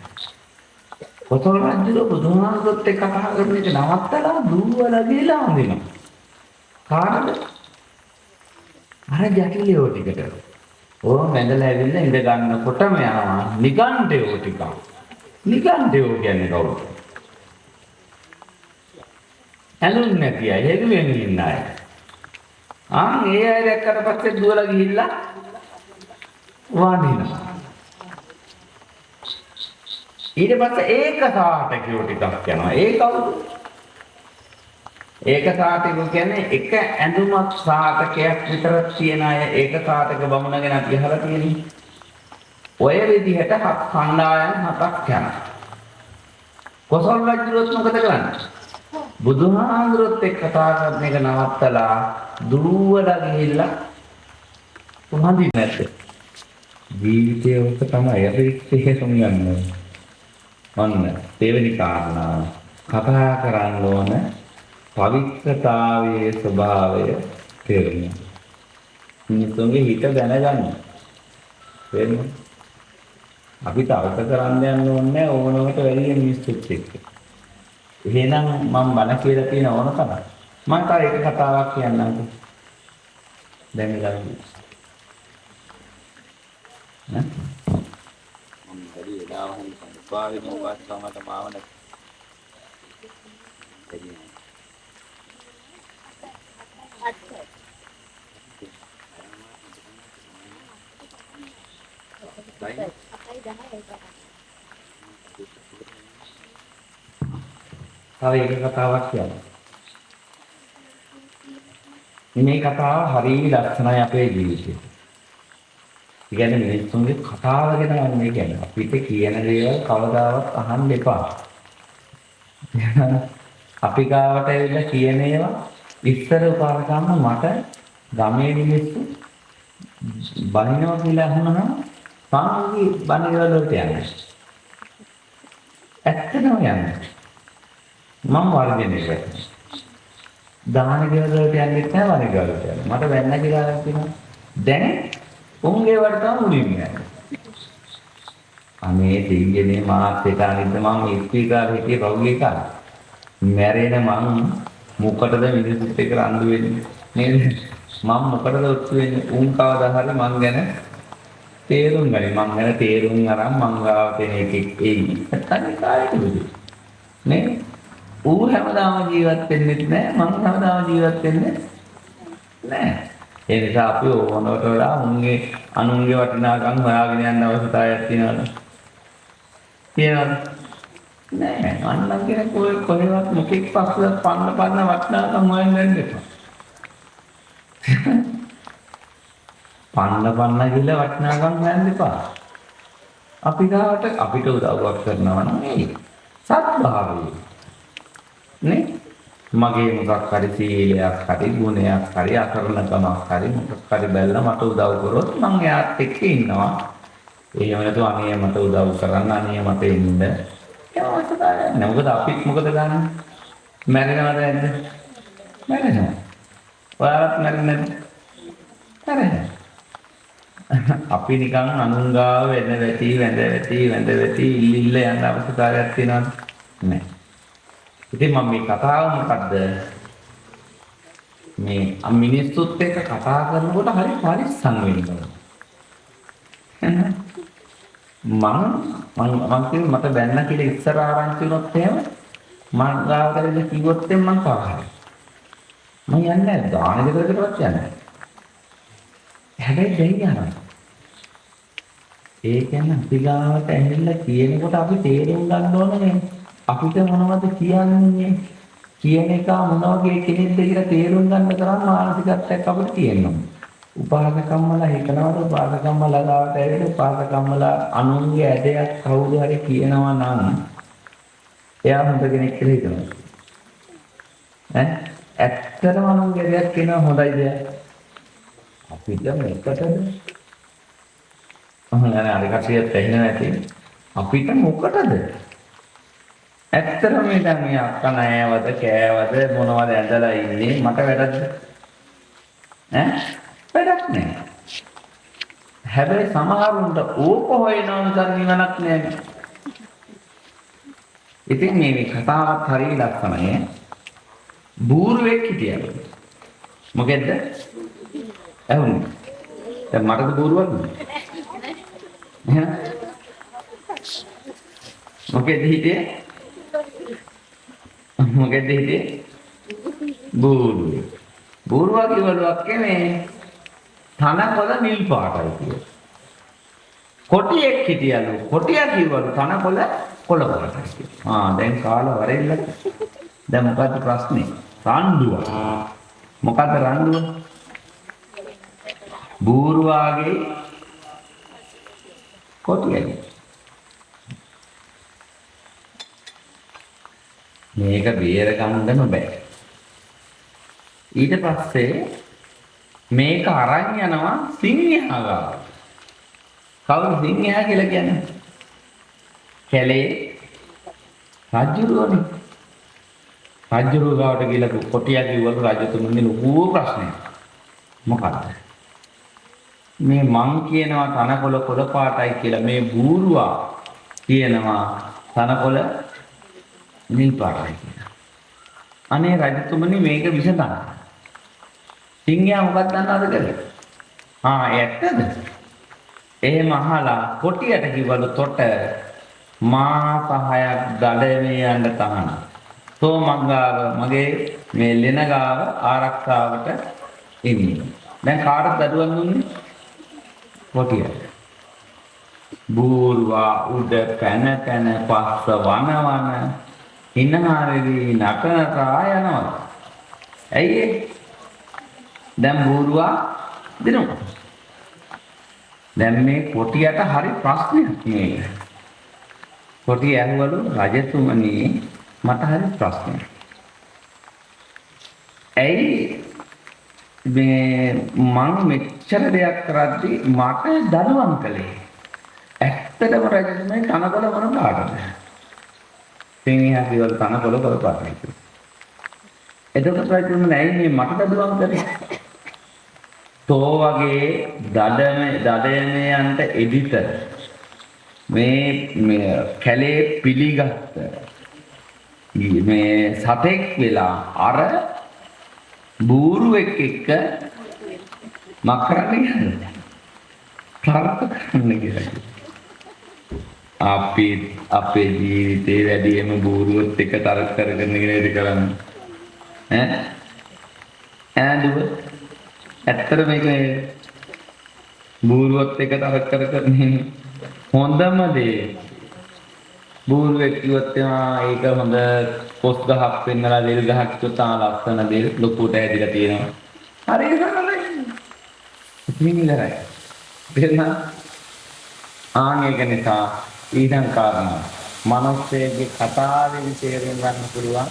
කොසල් රජුගේ බුදුහාමුදුරුවොත් එක්ක කතා කරන එක නවත්තලා දුවලා ගිහලා වඳිනවා. කාටද? අර ජටිලයෝ ටිකට. ඕ මැදලා ඇවිල්ලා ඉඳ ගන්නකොටම යනවා නිගණ්ඨයෝ ටිකක්. නිගණ්ඨයෝ කියන්නේ කවුද? ඇලුම් නැති අය, හෙළුවෙන් ඉන්න අය. ආන් ඒ අය දැක්කට පස්සේ දුවලා ගිහිල්ලා වඳිනවා. ඊට පස්සේ ඒක සාටකයෝ ටිකක් යනවා. ඒ කවුද? ඒක සාටකයෝ කියන්නේ එක ඇඳුමක් සාටකයක් විතර තියෙන අය. ඒක සාටක බමුණ ගැන අපි අහලා තියෙන්නේ. ඔය විදිහට හත් කණ්ඩායම් හතක් යනවා. කොසල් රජුරුවත් මොකද කරන්නේ? බුදුහාමුදුරුවොත් එක්ක කතා කරන එක නවත්තලා දුවලා ගිහිල්ලා වඳින්නේ නැද්ද? ජීවිතය ඔක තමයි අපි තේරුම් ගන්න ඕනේ. ඔන්න දෙවෙනි කාරණාව කතා කරන්න ඕන පවිත්‍රතාවයේ ස්වභාවය තේරුම් ගන්න. මිනිස්සුන්ගේ හිත දැනගන්න. තේරුණා? අපි තර්ක කරන්න යන්න ඕනේ ඕනකට වැඩි මිනිස්සුත් එක්ක. එහෙනම් මම බණ කියලා තියෙන ඕන තරම්. මම තව එක කතාවක් කියන්නම්කෝ. දැන් වෙලාව නේ? මම බැරි වෙලාව හරි උපා වෙන උපාසකමට මාව නැ. බැරි නෑ. තව එක කතාවක් කියන්න. මේ කතාව හරිය ලස්සනයි අපේ ජීවිතේ. ඒ කියන්නේ මිනිස්සුන්ගේ කතාව ගැන මම මේ කියන්නේ. අපිට කියන දේවල් කවදාවත් අහන්න එපා. අපි ගාවට ඇවිල්ලා කියන ඒවා ඉස්සර උපාසකම්ම මට ගමේ මිනිස්සු බනිනවා කියලා අහනනම් මං බණ ගෙවල් වලට යන්නේ. ඇත්තටම යන්නේ. මං වර්ජනය කරනවා. දාන ගෙවල් වලට යන්නෙත් නෑ වන ගෙවල් වලට යන්නේ. මට වැන්න කියලා අරන් තියෙනවා. දැන් උන්ගේ වට තමයි මුලින්ම යන්නේ. අනේ දෙයියනේ මාත් එක අනිද්ද මං ඉස්පීකර් හිටියේ පහුගිය කාලේ. මැරෙන මං මොකටද මිනිස්සුත් එක්ක රණ්ඩු වෙන්නේ නේද? මං මොකටද ඔත්තු වෙන්නේ? උන් කවදා හරි මං ගැන තේරුම් ගනි. මං ගැන තේරුම් අරන් මං ගාවට එන එකෙක් එයි. නැත්තම් ඒ කාලෙට බුදු නේ? ඌ හැමදාම ජීවත් වෙන්නෙත් නෑ මං හැමදාම ජීවත් වෙන්නේ නෑ. ඒ නිසා අපි ඕනකට වඩා උන්ගේ අනුන්ගේ වටිනාකම් හොයාගෙන යන්න අවශ්‍යතාවයක් තියෙනවද? තියෙනවද? නෑ. අන්න කියන කොහෙවත් මොකෙක් පස්සෙවත් පන්න පන්න වටිනාකම් හොයන්න යන්න එපා. පන්න පන්න ගිහලා වටිනාකම් හොයන්න එපා. අපි ගාවට අපිට උදව්වක් කරනවා නම් ඒ සත්භාවය නේ. මගේ මොකක් හරි සීලයක් හරි ගුණයක් හරි අකරණකමක් හරි මොකක් හරි බැලලා මට උදව් කරොත් මං එයාත් එක්ක ඉන්නවා. එහෙම නැතුව අනේ මට උදව් කරන්න අනේ මට එන්න එහෙම අවශ්‍යතාවයක් නෑ. මොකද අපිත් මොකද ගන්න? මැරෙනවද නැද්ද? මැරෙනවා. ඔයාලත් මැරෙන්නේ නැද්ද? මැරෙනවා. අපි නිකන් අනුන් ගාව වෙන වැටි වැඳ වැටි වැඳ වැටි ඉල්ල ඉල්ල යන්න අවශ්‍යතාවයක් තියෙනවද? නෑ. ඉතින් මම මේ කතාව මොකද්ද? මේ මිනිස්සුත් එක්ක කතා කරනකොට හරි පරිස්සම් වෙන්න ඕන. මං මං මං කිව්වේ මට බැන්න කියලා ඉස්සර ආරංචි වුණොත් එහෙම මං ගාවට ඇවිල්ලා කිව්වොත් එහෙම මං තරහයි. මං යන්නේ නැහැ. දාන ගෙදරකටවත් යන්නේ නැහැ. හැබැයි දැන් යනවා. ඒ කියන්නේ අපි ගාවට ඇවිල්ලා කියනකොට අපි තේරුම් ගන්න ඕනේ අපිට මොනවද කියන්නේ කියන එක මොන වගේ කෙනෙක්ද කියලා තේරුම් ගන්න තරම් මානසිකත්වයක් අපිට තියෙනවා. උපාසකම්මලා හිතනවද උපාසකම්මලා ගාවට ඇවිල්ලා උපාසකම්මලා අනුන්ගේ ඇදයක් කවුරු හරි කියනවා නම් එයා හොඳ කෙනෙක් කියලා හිතනවා. ඈ ඇත්තටම අනුන්ගේ ඇදයක් කියනවා හොඳයිද? අපිට මොකටද? අහන්න අර කටියත් ඇහෙනවා ඇති. අපිට මොකටද? ඇත්තටම මේ දැන් මේ අක්කා නෑවද කෑවද මොනවද ඇඳලා ඉන්නේ මට වැඩක්ද? ඈ වැඩක් නෑ. හැබැයි සමහරුන්ට ඕක හොයනවා මිසක් නිවනක් නෑ. ඉතින් මේ කතාවත් හරිය ලස්සනයි. බූරුවෙක් හිටියලු. මොකෙද්ද? ඇහුනේ. දැන් මටද බූරුවක් නේ? මොකෙද්ද හිටියේ? මොකෙද්ද හිටියේ? බූරුවෙක්. බූරුවා කිව්වලු අක්කේ මේ තනකොළ නිල් පාටයි කියලා. කොටියෙක් හිටියලු. කොටියා කිව්වලු තනකොළ කොළ පාටයි කියලා. ආ දැන් කාලා වරෙල්ල. දැන් මොකද්ද ප්‍රශ්නේ? රණ්ඩුව. මොකද්ද රණ්ඩුව? බූරුවාගේ කොටියගේ. මේක බේර ගන්නම බෑ. ඊට පස්සේ මේක අරන් යනවා සිංහයා ගාවට. කවුද සිංහයා කියලා කියන්නේ? කැලේ රජුරුවනේ. රජුරුව ගාවට ගිහලා කොටියා කිව්වලු රජතුමනි ලොකු ප්‍රශ්නයක්. මොකද්ද? මේ මං කියනවා තනකොළ කොළ පාටයි කියලා, මේ බූරුවා කියනවා තනකොළ නිල් පාටයි කියලා. අනේ රජතුමනි මේක විසඳන්න. සිංහයා මොකක්ද දන්නවද කළේ? ආ ඇත්තද? එහෙම අහලා කොටියට කිව්වලු තොට මාස 6ක් දඩමේ යන්න තහනම්. තෝ මං ගාව මගේ මේ ලෙන ගාව ආරක්ෂාවට ඉන්නේ. දැන් කාටද දඩුවම් දුන්නේ? කොටියට. බූරුවා උඩ පැන පැන පස්ස වන වන හිනා වෙවි නට නටා යනවා. ඇයි ඒ? දැන් බූරුවා දෙනවා. දැන් මේ කොටියට හරි ප්‍රශ්නයක් මේක. කොටිය ඇහුවලු රජතුමනි මට හරි ප්‍රශ්නයක්. ඇයි මේ මං මෙච්චර දෙයක් කරද්දි මට දඩුවම් කළේ? ඇත්තටම රජතුමනි තනකොළ මොන පාටද? සිංහයා කිව්වලු තනකොළ කොළ පාටයි කියලා. එතකොට රජතුමනි ඇයි මේ මට දඩුවම් කරේ? තෝ වගේ දඩයමයන්ට එඩිත මේ මේ කැලේ පිළිගත්ත මේ සතෙක් වෙලා අර බූරුවෙක් එක්ක මක් කරන්න කියන්නේ? තර්ක කරන්න කියලා. අපි අපේ ජීවිතේ වැඩියෙන්ම බූරුවොත් එක්ක තර්ක කරගෙන නේද කරන්නේ? ඈ ඈ දුව ඇත්තට මේක බූරුවොත් එක්ක තර්ක කර කර හොඳම දේ බූරුවෙක් කිව්වොත් ඒක හොඳ කොස් ගහක් පෙන්නලා දෙල් ගහක් කිව්වොත් ආ ලස්සන දෙල් ලොකුට ඇදිලා තියෙනවා. හරි සරලයි. ඉතින් ඉවරයි. තේරුණා? ආන් ඒක නිසා ඊළඟ කාරණා මනුස්සයෙක්ගේ කතාවෙන් තේරුම් ගන්න පුළුවන්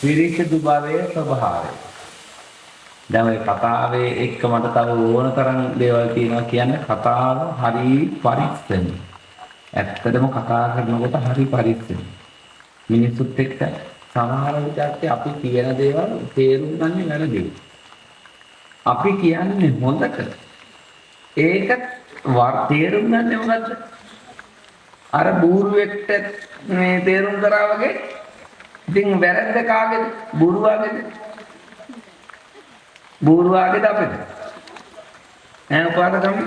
පිරිසිදු භාවයේ ස්වභාවය. දැන් ඔය කතාවේ එක්ක මට තව ඕන තරම් දේවල් තියෙනවා කියන්න. කතාව හරි පරිස්සමයි. ඇත්තටම කතා කරනකොට හරි පරිස්සමයි. මිනිස්සුත් එක්ක සමහර විට අපි කියන දේවල් තේරුම් ගන්න වැරදි. අපි කියන්නේ හොඳට. ඒක තේරුම් ගන්නේ මොකද්ද? අර බූරුවෙක්ට මේ තේරුම් කරා වගේ. ඉතින් වැරද්ද කාගේද? බූරුවාගේද? බූරුවාගේද අපේද? ඈ උපාද තමයි.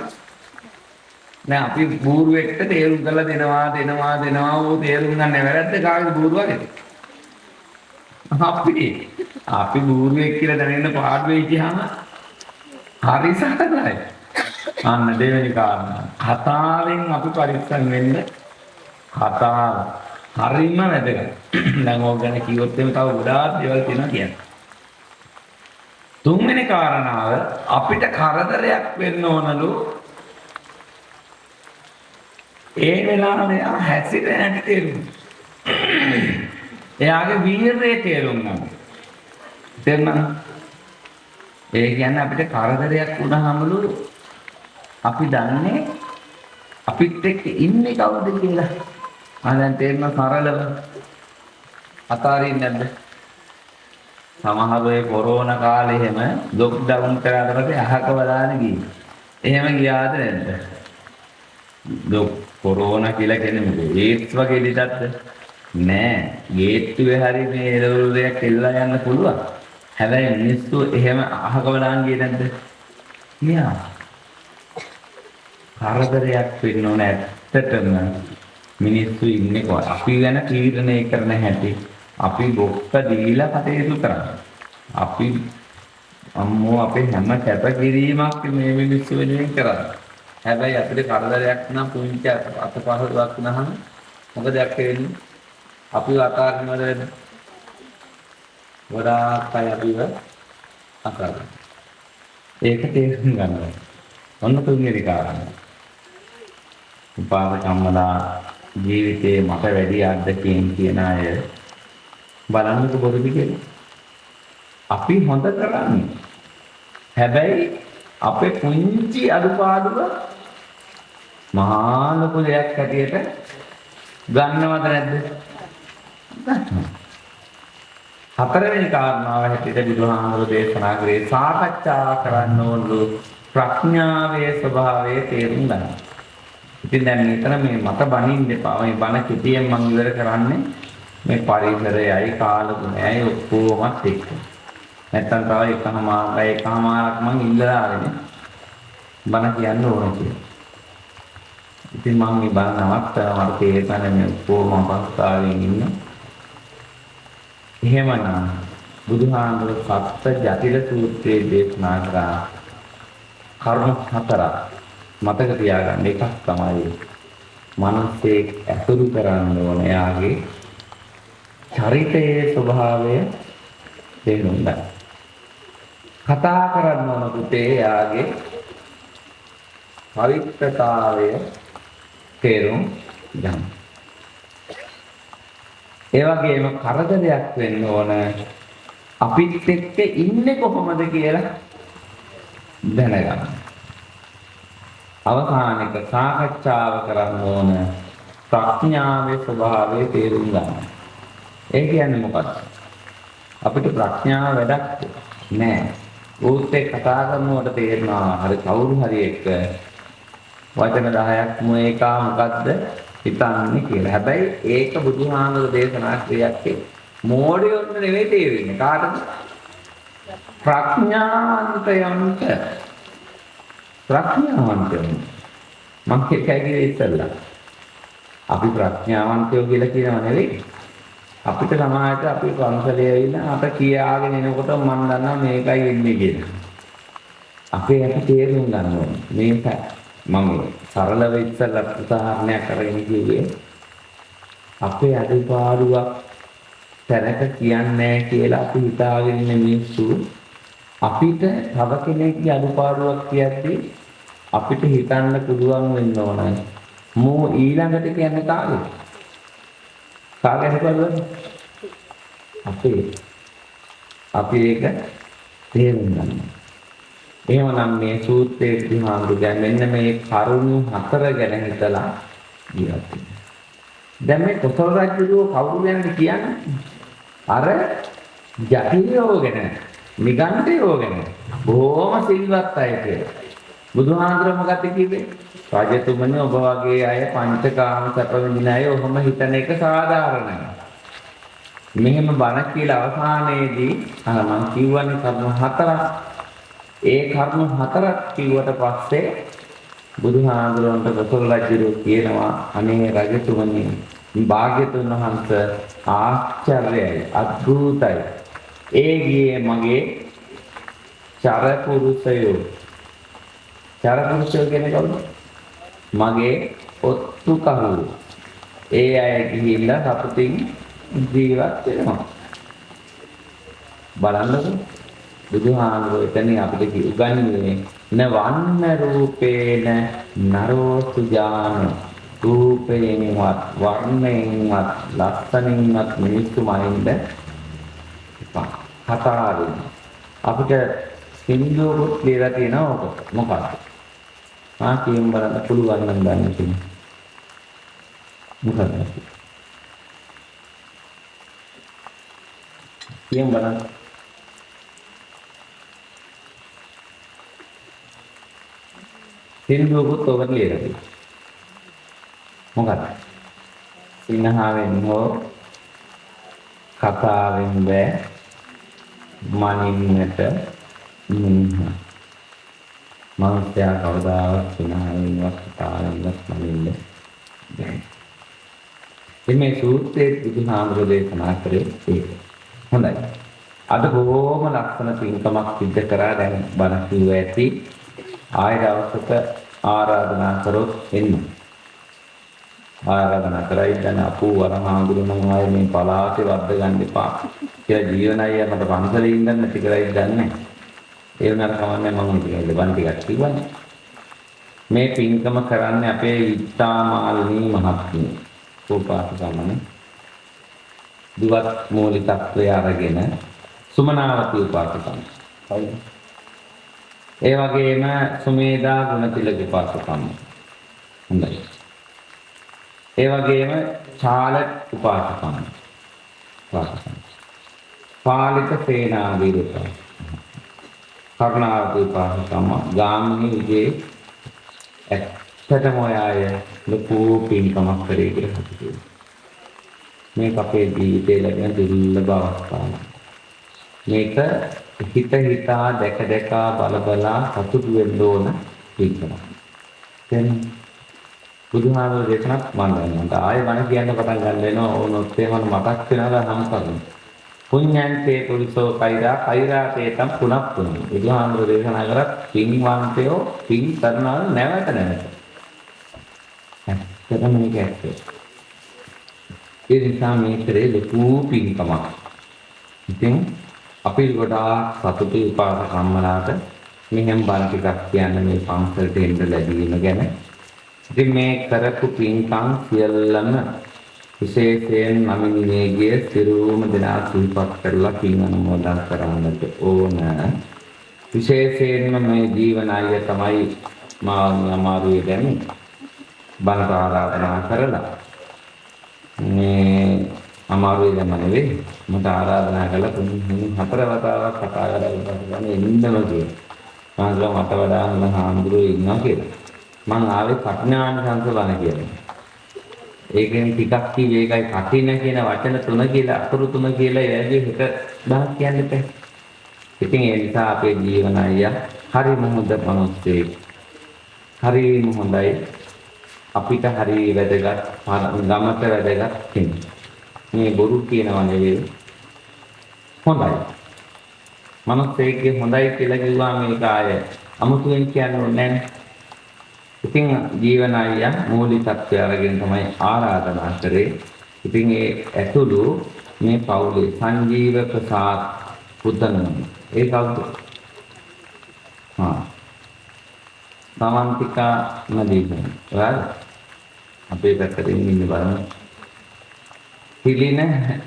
නෑ අපි බූරුවෙක්ට තේරුම් කරලා දෙනවා දෙනවා දෙනවා ඌ තේරුම් ගන්න වැරද්ද කාගේද? බූරුවාගේද? අපි බූරුවෙක් කියලා දැනගෙන පාඩුවේ හිටියාම හරි සරලයි. අන්න දෙවෙනි කාරණා. කතාවෙන් අපි පරිස්සම් වෙන්න. කතාව හරිම වැදගත්. දැන් ඕක ගැන කිව්වොත් එහෙම තව ගොඩාක් දේවල් තියෙනවා කියන්න. තුන්වෙනි කාරණාව අපිට කරදරයක් වෙන්න ඕනලු. ඒ වෙලාවේ එයා හැසිරෙන හැටි තේරුම්. එයාගේ වීරය තේරුම් ගන්න. තේරුණාද? ඒ කියන්නේ අපිට කරදරයක් වුණාමලු අපි දන්නේ අපිත් එක්ක ඉන්නේ කවුද කියලා. ආ දැන් තේරුණා සරලව. අතාරින්නේ නැද්ද? සමහර ඔය කොරෝනා කාලේ එහෙම ලොක්ඩවුන් කරාට පස්සේ අහක බලාන ගියේ. එහෙම ගියාද නැද්ද? ලොක් කොරෝනා කියලා කියන්නේ මොකද? ඒඩ්ස් වගේ ලෙඩක්ද? නෑ. ගේට්ටුවේ හරි මේ එළවලු දෙයක් එල්ලලා යන්න පුළුවන්. හැබැයි මිනිස්සු එහෙම අහක බලාන ගියේ නැද්ද? ගියා. කරදරයක් වෙන්න ඕන ඇත්තටම මිනිස්සු ඉන්නේ කොහොමද? අපි ගැන තීරණය කරන හැටි අපි බොක්ක දීලා කටයුතු කරන්නේ. අපි අම්මෝ අපේ හැම කැපකිරීමක් මේ මිනිස්සු වෙනුවෙන් කරන්නේ. හැබැයි අපිට කරදරයක් නම් පුංචි අතපහුවක් වුණාම මොකද යක් වෙන්නේ? අපිව අතාරිනවද වෙන්නේ? ගොඩාක් අය අපිව අතාරිනවා. ඒක තේරුම් ගන්න ඕනේ. ඔන්න තුන්වෙනි කාරණා. උපාසක අම්මලා ජීවිතේ මට වැඩි අත්දැකීම් කියන අය බලන්නකො බොරුද කියලා. අපි හොඳ කරන්නේ. හැබැයි අපේ පුංචි අඩුපාඩුව මහා ලොකු දෙයක් හැටියට ගන්නවද නැද්ද? ගන්නවා. හතරවෙනි කාරණාව හැටියට බුදුහාමුදුරු දේශනා කරේ සාකච්ඡා කරන්න ඕනලු ප්‍රඥාවේ ස්වභාවය තේරුම් ගන්න. ඉතින් දැන් මෙතන මේ මත බනින්න එපා. මේ බන කෙටියෙන් මං ඉවර කරන්නේ මේ පරිසරයයි කාලගුණයයි ඔක්කොමත් එක්ක. නැත්තම් තව එකමාරයි එකමාරක් මං ඉල්ලලා ආවේ බන කියන්න ඕන කියලා. ඉතින් මං මේ බන නවත්තනවා. මට තේරෙන්නේ මේ ඔක්කොම අපහසුතාවයෙන් ඉන්න. එහෙමනම් බුදුහාමුදුරුවෝ සප්ත ජටිල සූත්‍රයේ දේශනා කරා කරුණු හතරක් මතක තියාගන්න. එකක් තමයි මනසේ ඇසුරු කරන්න ඕන එයාගේ චරිතයේ ස්වභාවය තේරුම් ගන්න. කතා කරන්න ඕන පුතේ එයාගේ පවිත්‍රතාවය තේරුම් ගන්න. ඒ වගේම කරදරයක් වෙන්න ඕන අපිත් එක්ක ඉන්නේ කොහොමද කියලා දැනගන්න. අවසාන එක සාකච්ඡාව කරන්න ඕන ප්‍රඥාවේ ස්වභාවය තේරුම් ගන්න. ඒ කියන්නේ මොකක්ද? අපිට ප්‍රඥාව වැඩක් නෑ. ඌත් එක්ක කතා කරනකොට තේරෙනවා හරි කවුරු හරි එක්ක වචන 10ක් මොේකා මොකද්ද හිතන්නේ කියලා. හැබැයි ඒක බුදුහාමුදුරු දේශනා ක්‍රියාවක් මෝඩයොන්ට නෙවෙයි තේරෙන්නේ. කාටද? ප්‍රඥාවන්තයන්ට. ප්‍රඥාවන්තයන්. මං ඒකයි කිව්වේ ඉස්සෙල්ලා. අපි ප්‍රඥාවන්තයෝ කියලා කියනව නෙවෙයි. අපිට සමාජයට අපි පන්සලේ ඇවිල්ලා අප කියාගෙන එනකොට මං දන්නවා මේකයි වෙන්නේ කියලා. අපේ අපි තේරුම් ගන්න ඕනේ. මේක මම සරලව ඉස්සෙල්ලා උදාහරණයක් අරගෙන කිව්වේ අපේ අඩුපාඩුවක් තැනක කියන්නේ නැහැ කියලා අපි හිතාගෙන ඉන්න මිනිස්සු අපිට තව කෙනෙක්ගේ අඩුපාඩුවක් කියද්දී අපිට හිතන්න පුළුවන් වෙන්න ඕන. මෝ ඊළඟට කියන්නේ කාගේ? කාගේ අඩුපාඩුවද? අපේ. අපි ඒක තේරුම් ගන්න. එහෙමනම් මේ සූත්‍රයේ බුදුහාමුදුරුවෝ දැන් මෙන්න මේ කරුණු හතර ගැන හිතලා ජීවත් වෙන්න. දැන් මේ කොසල් රජුගේ කවුරු ගැනද කියන්නේ? අර ජටිලයෝ ගැන, නිගණ්ඨයෝ ගැන. බොහොම සිල්වත් අය කියලා. බුදුහාමුදුරුවෝ මොකක්ද කිව්වේ? රජතුමනි ඔබ වගේ අය පංචකාම සැප විඳින අය ඔහොම හිතන එක සාධාරණයි. මෙහෙම බණ කියලා අවසානයේදී අර මං කිව්වනේ කරුණු හතරක්. ඒ කරුණු හතරක් කිව්වට පස්සේ බුදුහාමුදුරන්ට කොසල් රජුරෝ කියනවා අනේ රජතුමනි භාග්‍යතුන් වහන්සේ ආශ්චර්යයි අద్භූතයි. ඒ ගියේ මගේ චරපුරුෂයෝ. චරපුරුෂයෝ කියන්නේ කවුද? මගේ ඔත්තු කහුවෝ. ඒ අය ගිහිල්ලා සතුටින් ජීවත් වෙනවා. බලන්නකෝ බුදුහාමුදුරුවෝ එතනින් අපිට උගන්වන්නේ න වන්න රූපේන නරෝ සුජාන. රූපයෙන්වත් වර්ණයෙන්වත් ලස්සනින්වත් මිනිස්සු මනින්න එපා. කතාවෙන් අපිට සින්දුවකුත් ලියලා තියෙනවා ඔක. මොකක්ද? ආ කියමු බලන්න පුළුවන් නම් දන්නේ තියෙනවා. මොකක්ද? කියමු බලන්න. සින්දුවකුත් ඔකට ලියලා තියෙනවා. මොකක්ද? සිනහවෙන් හෝ කතාවෙන් බෑ මනින්නට මිනිහා. මනුස්සයා කවදාවත් සිනහවෙන්වත් කතාවෙන්වත් මනින්න බෑ. ඉතින් මේ සූත්‍රයේ බුදුහාමුදුරුවෝ දේශනා කරේ ඒක. හොඳයි. අද බොහොම ලස්සන පින්කමක් සිද්ධ කරා. දැන් බණ කිව්ව ඇති. ආයෙ දවසක ආරාධනා කරොත් එන්න. ආරාධනා කරයි දැන් අපූ වරම හාමුදුරුවෝ ආයේ මේ පලාතේ වද්ද ගන්න එපා කියලා ජීවන අයියා මට පන්සලේ ඉඳන් නැති කරයි දන්නේ. ඒ වුණාට කමන්නේ මම ඉතින් බණ ටිකක් කිව්වනේ. මේ පින්කම කරන්නේ අපේ විත්තාමාලිනී මහත්මිය. උපාසකමනේ. දුවත් මූලිකත්වය අරගෙන සුමනාවති උපාසකම. හරිද? ඒ වගේම සුමේදා ගුණතිලක උපාසකම. හොඳයි. ඒ වගේම චාලත් උපාසකම. උපාසකම. පාලිත සේනාධිපති. කරුණාවති උපාසකම්ම, ගාමිණී විජේ ඇත්තටම ඔය අය ලොකු පින්කමක් කරේ කියලා සතුටු වෙනවා. මේක අපේ ජීවිතේ ලැබෙන දුර්ලභ අවස්ථාවක්. මේක හිත හිතා දැක දැක බල බලා සතුටු වෙන්න ඕන පින්කමක්. දැන් බුදුහාමුදුරුවෝ දේශනාවක් මම දන්නවා. ආයෙ බණ කියන්න පටන් ගන්න වෙනවා. ඕනොත් එහෙම මතක් වෙනවා නම් කරුණු. පුඤ්ඤන්තේ පුරිසෝ කෛරා කෛරාතේතම් පුනප්පුනි. බුදුහාමුදුරුවෝ දේශනා කරත් පින්වන්තයෝ පින් කරනවා නැවත නැවත. ඇත්තටම මේක ඇත්ත. ඒ නිසා මේ කරේ ලොකු පින්කමක්. ඉතින් අපි ගොඩාක් සතුටු උපාසක අම්මලාට මෙහෙම බණ ටිකක් කියන්න මේ පන්සලට එන්න ලැබීම ගැන. ඉතින් මේ කරපු පින්කම් සියල්ලම විශේෂයෙන් නමින් ගිය සිරුම දෙනා සිහිපත් කරලා පින් අනුමෝදන් කරන්නට ඕන. විශේෂයෙන්ම මේ ජීවන අය තමයි මාව අමාරුවේ දැම්මේ. බණට ආරාධනා කරලා මේ අමාරුවේ දැම්ම නෙවෙයි, මට ආරාධනා කළා 3 4 වතාවක් කතා කරලා ඉඳන් එන්නම කියලා. මං කිව්වා මට වඩා හොඳ හාමුදුරුවෝ ඉන්නවා කියලා. මං ආවේ කඨිනානිසංස බණ කියලා. ඒකෙන් ටිකක් කිව්වේ ඒකයි කඨින කියන වචන තුන කියලා අකුරු තුන කියලා එයාගේ හිත දහස් කියන්න එපා. ඉතින් ඒ නිසා අපේ ජීවන අයියා හරිම හොඳ මිනිස්සෙක්. හරිම හොඳයි. අපිට හරි වැදගත්, ගමට වැදගත් කෙනෙක්. මේ බොරු කියනවා නෙවෙයි. හොඳයි. මිනිස්සෙක්ගේ හොඳයි කියලා කිව්වා මේක ආය අමුතුවෙන් කියන්න ඕනේ නෑනේ. ඉතින් ජීවන අයියා මූලිකත්වය අරගෙන තමයි ආරාධනා කරේ. ඉතින් ඒ ඇතුළු මේ පවුලේ සංජීව ප්‍රසාද් බුද්ධනම. ඒ කවුද? හා. සමන්තිකා නදීසන්. ඔයාලා අපේ පැත්තට ඉන්න බලන්න. පිළින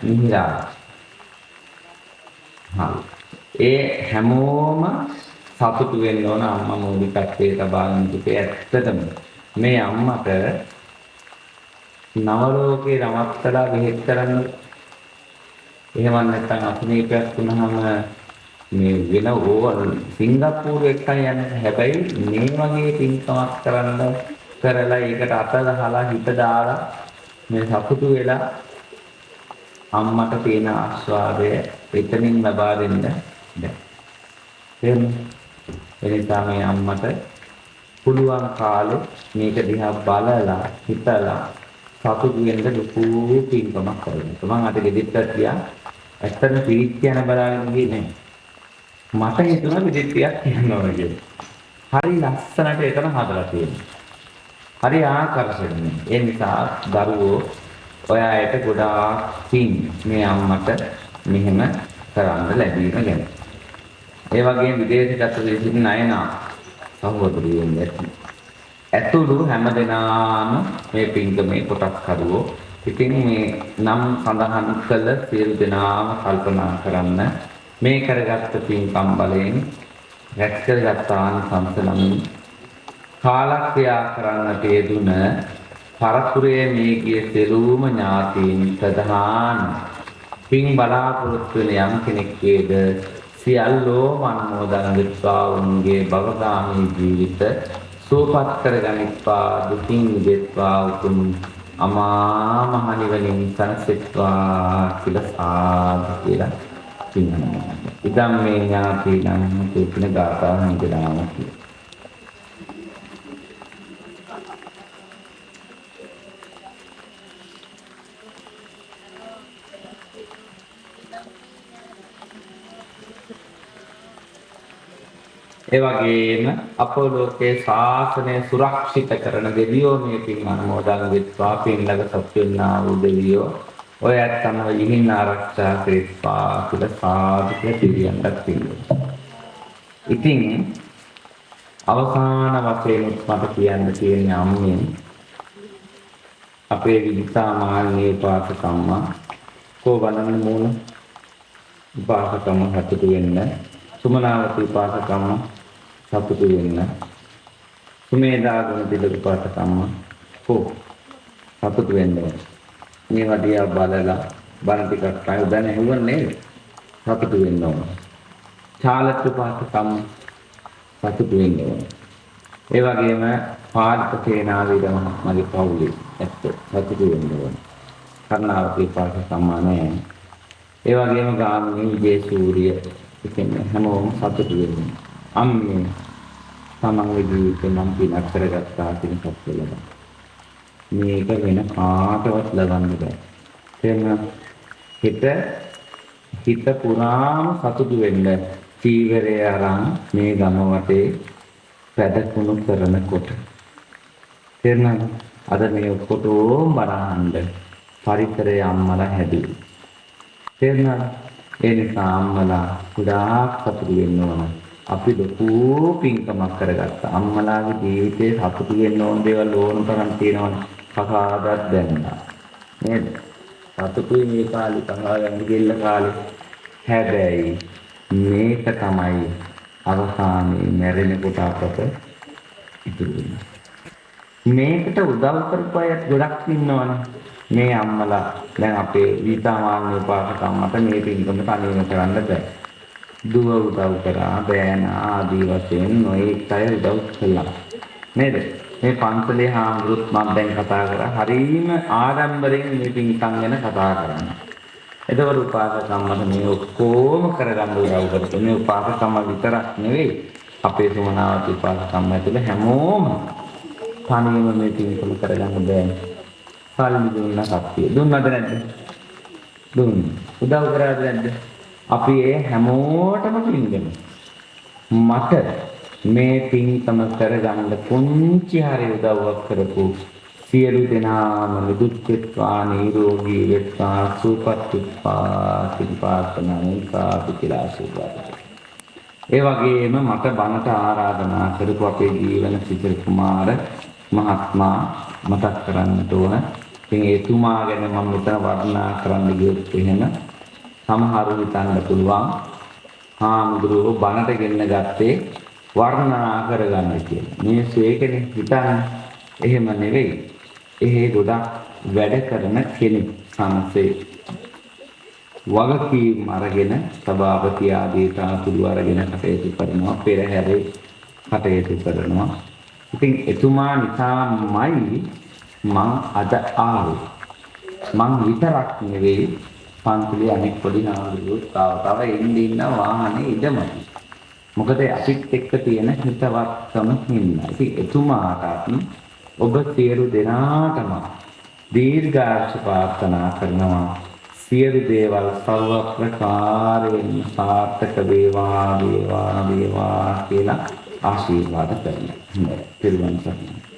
මිහිරා. හා. ඒ හැමෝම සතුටු වෙන්න ඕන අම්මා මූලිකත්වයේ තබාගෙන හිටියේ. ඇත්තටම මේ අම්මට නවලෝකේ නවත්තලා බෙහෙත් කරන්න, එහෙම නැත්නම් අසනීපයක් වුණාම මේ වෙන ඕව සිංගප්පූරු එක්කන් යන්නේ. හැබැයි මේ වගේ පින්කමක් කරන්න කරලා ඒකට අත ගහලා හිත දාලා මේ සතුටු වෙලා අම්මට තියෙන ආස්වාදය එතනින් ලබා දෙන්න බැහැ. තේරුණා? ඒ නිසා මේ අම්මට පුළුවන් කාලේ මේක දිහා බලලා හිතලා සතුටු වෙන්න ලොකු පින්කමක් කරනවා. මං අද ගෙදරට ගියා. ඇත්තටම පිරිත් කියන බලාගෙන ගියේ නෑ. මට හිතුණා පිරිත් ටිකක් කියන්න ඕන කියලා. හරි ලස්සනට එතන හදලා තියෙනවා. හරි ආකර්ෂණීය. ඒ නිසා දරුවෝ ඔය අයට ගොඩාක් පින් මේ අම්මට මෙහෙම කරන්න ලැබීම ගැන. ඒ වගේම විදේශගත වී සිටින නයනා සහෝදරියන් ඇතුළු හැම දෙනාම මේ පින්කමේ කොටස් කරුවෝ. ඉතින් මේ නම් සඳහන් කළ සියලු දෙනාම කල්පනා කරන්න මේ කරගත්ත පින්කම් බලයෙන් රැස් කරගත් ආනිසංස නමින් කාලක්‍රියා කරන්නට යෙදුන පරපුරයේ මේ ගිය සියලුම ඥාතීන් ප්‍රධාන පින් බලාපොරොත්තු වෙන යම් කෙනෙක් වේද සියල්ලෝම අනුමෝදන් වෙත්වා. උන්ගේ භවගාමී ජීවිත සුවපත් කරගනිත්වා, දුකින් මිදෙත්වා, උතුම් අමා මහ නිවනින් සැනසෙත්වා කියලා සාදු කියලා පින් අනුමෝදන්. ඉදම් මේ ඥාතීනං හෝතු කියන ගාථා හැම දෙනාම කියනවා. ඒ වගේම අප ලෝකයේ ශාසනය සුරක්ෂිත කරන දෙවියෝ මේ පින් අනුමෝදන් වෙත්වා. පින් ළඟ සතු වෙන්නා වූ දෙවියෝ ඔය ඇත්තම ඉහින් ආරක්ෂා කරත්වා කියලා සාදු කියලා දෙවියන්ටත් පින්. ඉතින් අවසාන වශයෙන් මට කියන්න තියෙන අම්මෙන් අපේ විදිසා මාන්නී උපාසකම්මා කෝ බලන්න මූණ උපාසකම්ම සතුටු වෙන්න, සුමනාවති උපාසකම්ම සතුටු වෙන්න, සුමේදා ගුණතිලක උපාසකම්ම කෝ සතුටු වෙන්න ඕන. මේවා දිහා බලලා බණ ටිකක් අය දැන ඇහුවනේ නේද? සතුටු වෙන්න ඕන. චාලත් උපාසකම්ම සතුටු වෙන්න ඕනේ. ඒ වගේම පාලිත සේනාවීර මහත්මයාගේ පවුලේ ඇත්තෝ සතුටු වෙන්න ඕනේ. කරුණාවති උපාසක අම්මා නෑ. ඒ වගේම ගාමිණී විජේසූරිය ඉතින් හැමෝම සතුටු වෙන්න ඕනේ. අම්මේ තමන්ගේ ජීවිතේ මම පිනක් කරගත්තා කියන සත්‍ය ලබන්න. මේක වෙන කාටවත් ලබන්න බෑ. තේරුණා? හිත පුරාම සතුටු වෙන්න චීවරය අරන් මේ ගම වටේ පැදකුණු කරනකොට. තේරුණාද? අද මේ ඔක්කොටම බණ අහන්න පරිසරයේ අම්මලා හැදුවේ. තේරුණාද? ඒ නිසා අම්මලා ගොඩාක් සතුටු වෙන්න ඕන. අපි ලොකු පින්කමක් කරගත්තා. අම්මලාගේ ජීවිතේ සතුටු වෙන්න ඕන දේවල් ඕන තරම් තියෙනවනේ. කකාදත් දැන්නා. නේද? සතුටුයි මේ කාලේ කකා ගන්න කෙල්ල කාලේ. හැබැයි මේක තමයි අවසානයේ මැරෙනකොට අපට ඉතුරු වෙන්නේ. මේකට උදව් කරපු අයත් ගොඩක් ඉන්නවනේ. මේ අම්මලා දැන් අපේ විතාමාන්‍ය උපාසක අම්මට මේ පින්කම තනියම කරන්න බෑ. දුව උදව් කරා, බෑනා ආදී වශයෙන් නොයෙක් අය උදව් කළා. නේද? මේ පන්සලේ හාමුදුරුත් මම දැන් කතා කරා හරීම ආඩම්බරයෙන් මේ පින්කම් ගැන කතා කරනවා. එතකොට උපාසක අම්මට මේ ඔක්කොම කරගන්න උදව් කරපු මේ උපාසක අම්මා විතරක් නෙවෙයි අපේ සුමනාවති උපාසක අම්මා ඇතුළු හැමෝම තනියම මේ පින්කම කරගන්න බෑනේ. සල්ලි දුන්නා කට්ටිය. දුන්නද නැද්ද? දුන්නා. උදව් කරාද නැද්ද? අපි ඒ හැමෝටම පින් දෙමු. මට මේ පින්කම කරගන්න පුංචි හරි උදව්වක් කරපු සියලු දෙනාම නිදුක් වෙත්වා, නිරෝගී වෙත්වා, සුවපත් වෙත්වා කියන ප්‍රාර්ථනාවෙන් සාදු කියලා ආශිර්වාද කරනවා. ඒ වගේම මට බණට ආරාධනා කරපු අපේ ජීවන සිසිර කුමාර මහත්මයා මතක් කරන්නට ඕන. ඉතින් එතුමා ගැන මම මෙතන වර්ණනා කරන්න ගියොත් එහෙම සමහරව හිතන්න පුළුවන් හාමුදුරුවෝ බණට ගෙන්න ගත්තේ වර්ණනා කරගන්න කියලා. මිනිස්සු ඒකනේ හිතන්නේ. එහෙම නෙවෙයි. එහෙ ගොඩක් වැඩ කරන කෙනෙක් සංසේ වගකීම් අරගෙන සභාපති ආදී තනතුරු අරගෙන කටයුතු කරනවා, පෙරහැරේ කටයුතු කරනවා. ඉතින් එතුමා නිසාමයි මං අද ආවේ. මං විතරක් නෙවෙයි පන්සලේ අනෙක් පොඩි හාමුදුරුවෝත් ආවා. තව එන්න ඉන්න වාහනේ ඉඩමදි. මොකද අපිත් එක්ක තියෙන හිතවත්කම හින්දා. ඉතින් එතුමාටත් ඔබ සියලු දෙනාටම දීර්ඝායුෂ ප්‍රාර්ථනා කරනවා. සියලු දේවල් සර්ව ප්‍රකාරයෙන් සාර්ථක වේවා වේවා වේවා කියලා ආශිර්වාද කරනවා. හොඳයි. පෙරවන් සරණයි.